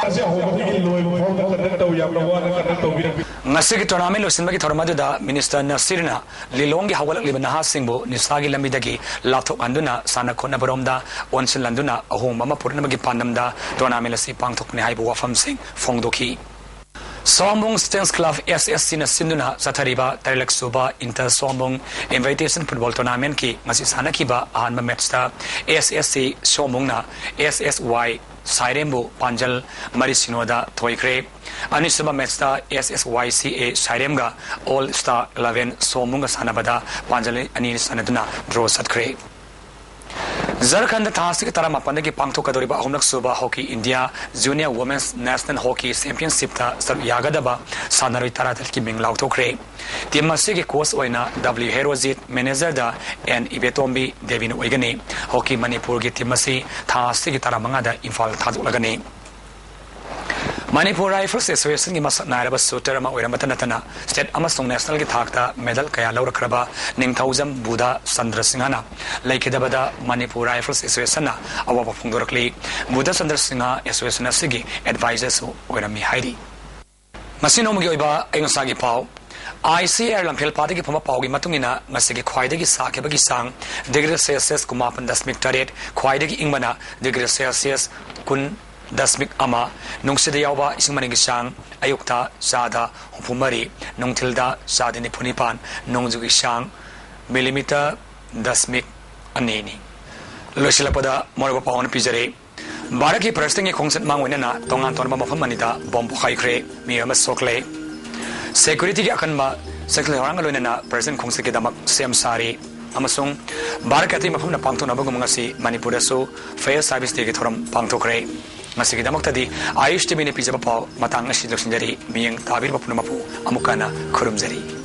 ꯑꯁꯤ ꯑꯍꯧꯕꯗꯒꯤ ꯂꯣꯏꯕ ꯐꯥꯎꯕ ꯀꯟꯗꯛ ꯇꯧ, ꯌꯥꯝꯅ ꯋꯥꯅ ꯀꯟꯗꯛ ꯇꯧꯕꯤꯔꯝꯃꯤ꯫ ꯉꯁꯤꯒꯤ ꯇꯣꯔꯅꯥꯃꯦꯟ ꯂꯣꯏꯁꯤꯟꯕꯒꯤ ꯊꯧꯔꯝ ꯑꯗꯨꯗ ꯃꯤꯅꯤꯁꯇꯔ ꯅꯁꯤꯔꯅ ꯂꯤꯂꯣꯡꯒꯤ ꯍꯧꯒꯠꯂꯛꯂꯤꯕ ꯅꯍꯥꯁꯤꯡꯕꯨ ꯅꯤꯁꯥꯒꯤ ꯂꯝꯕꯤꯗꯒꯤ ꯂꯥꯞꯊꯣꯛꯍꯟꯗꯨꯅ ꯁꯥꯟꯅ ꯈꯣꯠꯅꯕꯔꯣꯝꯗ ꯑꯣꯟꯁꯤꯜꯍꯟꯗꯨꯅ ꯑꯍꯣꯡꯕ ꯑꯃ ꯄꯨꯔꯛꯅꯕꯒꯤ ꯄꯥꯟꯗꯝꯗ ꯇꯣꯔꯅꯥꯃꯦꯟ ꯑꯁꯤ ꯄꯥꯡꯊꯣꯛꯄꯅꯤ ꯍꯥꯏꯕ ꯋꯥꯐꯝꯁꯤꯡ ꯐꯣꯡꯗꯣꯛꯈꯤ꯫ ꯁꯣꯝꯕꯨꯡ Students Club, S S C ꯅ ꯁꯤꯟꯗꯨꯅ ꯆꯠꯊꯔꯤꯕ ꯇꯔꯦꯠꯂꯛ ꯁꯨꯕ Inter Sombung Invitation Football Tournament ꯀꯤ ꯉꯁꯤ ꯁꯥꯟꯅꯈꯤꯕ ꯑꯍꯥꯟꯕ match ꯇ S S C ꯁꯣꯝꯕꯨꯡꯅ S S Y ꯁꯥꯏꯔꯦꯝꯕꯨ ꯄꯥꯟꯖꯜ ꯃꯔꯤ ꯁꯤꯅꯣꯗ ꯊꯣꯏꯈ꯭ꯔꯦ꯫ ꯑꯅꯤꯁꯨꯕ match ꯇ S S Y C A ꯁꯥꯏꯔꯦꯝꯒ All Star eleven ꯁꯣꯝꯕꯨꯡꯒ ꯁꯥꯟꯅꯕꯗ ꯄꯥꯟꯖꯜ ꯑꯅꯤ ꯁꯥꯟꯅꯗꯨꯅ draw ꯆꯠꯈ꯭ꯔꯦ꯫ ꯖꯔꯈꯟꯗ ꯊꯥ ꯑꯁꯤꯒꯤ ꯇꯔꯥꯃꯥꯄꯟꯗꯒꯤ ꯄꯥꯡꯊꯣꯛꯀꯗꯧꯔꯤꯕ ꯑꯍꯨꯝꯂꯛ ꯁꯨꯕ Hockey India Junior Women's National Hockey Championship ꯇ ꯁꯔꯨꯛ ꯌꯥꯒꯗꯕ ꯁꯥꯟꯅꯔꯣꯏ ꯇꯔꯥꯇꯔꯦꯠꯀꯤ ꯃꯤꯡ ꯂꯥꯎꯊꯣꯛꯈ꯭ꯔꯦ꯫ Team ꯑꯁꯤꯒꯤ coach ꯑꯣꯏꯅ W ꯍꯦꯔꯣꯖꯤꯠ, manager ꯗ N ꯏꯕꯦꯇꯣꯝꯕꯤ ꯗꯦꯕꯤꯅ ꯑꯣꯏꯒꯅꯤ꯫ Hockey ꯃꯅꯤꯄꯨꯔꯒꯤ team ꯑꯁꯤ ꯊꯥ ꯑꯁꯤꯒꯤ ꯇꯔꯥꯃꯉꯥꯗ ꯏꯝꯐꯥꯜ ꯊꯥꯗꯣꯛꯂꯒꯅꯤ꯫ Manipur Rifles Association ꯒꯤ ꯃꯁꯛ ꯅꯥꯏꯔꯕ shooter ꯑꯃ ꯑꯣꯏꯔꯝꯕꯇ ꯅꯠꯇꯅ state ꯑꯃꯁꯨꯡ national ꯒꯤ ꯊꯥꯛꯇ medal ꯀꯌꯥ ꯂꯧꯔꯛꯈ꯭ꯔꯕ ꯅꯤꯡꯊꯧꯖꯝ ꯕꯨꯙ ꯆꯟꯗ꯭ꯔ ꯁꯤꯡꯍꯅ ꯂꯩꯈꯤꯗꯕꯗ Manipur Rifles Association ꯅ ꯑꯋꯥꯕ ꯐꯣꯡꯗꯣꯔꯛꯂꯤ꯫ ꯕꯨꯙ ꯆꯟꯗ꯭ꯔ ꯁꯤꯡꯍ association ꯑꯁꯤꯒꯤ advisor ꯁꯨ ꯑꯣꯏꯔꯝꯃꯤ ꯍꯥꯏꯔꯤ꯫ ꯉꯁꯤ ꯅꯣꯡꯃꯒꯤ ꯑꯣꯏꯕ ꯑꯏꯪ ꯑꯁꯥꯒꯤ ꯄꯥꯎ꯫ ICAR ꯂꯝꯐꯦꯜ ꯄꯥꯠꯇꯒꯤ ꯐꯪꯕ ꯄꯥꯎꯒꯤ ꯃꯇꯨꯡ ꯏꯟꯅ, ꯉꯁꯤꯒꯤ ꯈ꯭ꯋꯥꯏꯗꯒꯤ ꯁꯥꯈꯤꯕꯒꯤ ꯆꯥꯡ degree Celsius ꯀꯨꯟꯃꯥꯄꯟ ꯗꯁꯃꯤꯛ ꯇꯔꯦꯠ, ꯈ꯭ꯋꯥꯏꯗꯒꯤ ꯏꯪꯕꯅ degree Celsius ꯀꯨꯟ ꯗꯁꯃꯤꯛ ꯑꯃ, ꯅꯨꯡꯁꯤꯠꯇ ꯌꯥꯎꯕ ꯏꯁꯤꯡ ꯃꯅꯤꯟꯒꯤ ꯆꯥꯡ ꯑꯌꯨꯛꯇ ꯆꯥꯗ ꯍꯨꯝꯐꯨ ꯃꯔꯤ, ꯅꯨꯡꯊꯤꯜꯗ ꯆꯥꯗ ꯅꯤꯐꯨ ꯅꯤꯄꯥꯟ, ꯅꯣꯡꯖꯨꯒꯤ ꯆꯥꯡ millimeter ꯗꯁꯃꯤꯛ ꯑꯅꯤꯅꯤ꯫ ꯂꯣꯏꯁꯤꯜꯂꯛꯄꯗ ꯃꯔꯨꯑꯣꯏꯕ ꯄꯥꯎ ꯑꯃ ꯄꯤꯖꯔꯤ꯫ ꯚꯥꯔꯠꯀꯤ ꯄ꯭ꯔꯦꯁꯤꯗꯦꯟꯒꯤ ꯈꯣꯡꯆꯠ ꯃꯥꯡ ꯑꯣꯏꯅꯅ ꯇꯣꯉꯥꯟ ꯇꯣꯉꯥꯟꯕ ꯃꯐꯝ ꯑꯅꯤꯗ ꯕꯣꯝ ꯄꯣꯈꯥꯏꯈ꯭ꯔꯦ, ꯃꯤꯑꯣꯏ ꯑꯃ ꯁꯣꯛꯂꯦ꯫ Security ꯒꯤ ꯑꯀꯟꯕ ꯆꯦꯛꯁꯤꯟ ꯊꯧꯔꯥꯡꯒ ꯂꯣꯏꯅꯅ ꯄ꯭ꯔꯦꯁꯤꯗꯦꯟ ꯈꯣꯡꯆꯠꯀꯤꯗꯃꯛ ꯁꯦꯝ ꯁꯥꯔꯤ꯫ ꯑꯃꯁꯨꯡ ꯚꯥꯔꯠꯀꯤ ꯑꯇꯩ ꯃꯐꯝꯗ ꯄꯥꯡꯊꯣꯛꯅꯕꯒꯨꯝ ꯉꯁꯤ ꯃꯅꯤꯄꯨꯔꯗꯁꯨ Fire Service Day ꯒꯤ ꯊꯧꯔꯝ ꯄꯥꯡꯊꯣꯛꯈ꯭ꯔꯦ꯫ ꯉꯁꯤꯒꯤꯗꯃꯛꯇꯗꯤ Ayush T V ꯅ ꯄꯤꯖꯕ ꯄꯥꯎ ꯃꯇꯥꯡ ꯑꯁꯤꯗ ꯂꯣꯏꯁꯤꯟꯖꯔꯤ꯫ ꯃꯤꯠꯌꯦꯡ ꯇꯥꯕꯤꯔꯤꯕ ꯄꯨꯝꯅꯃꯛꯄꯨ ꯑꯃꯨꯛꯀ ꯍꯟꯅ ꯈꯨꯔꯨꯝꯖꯔꯤ꯫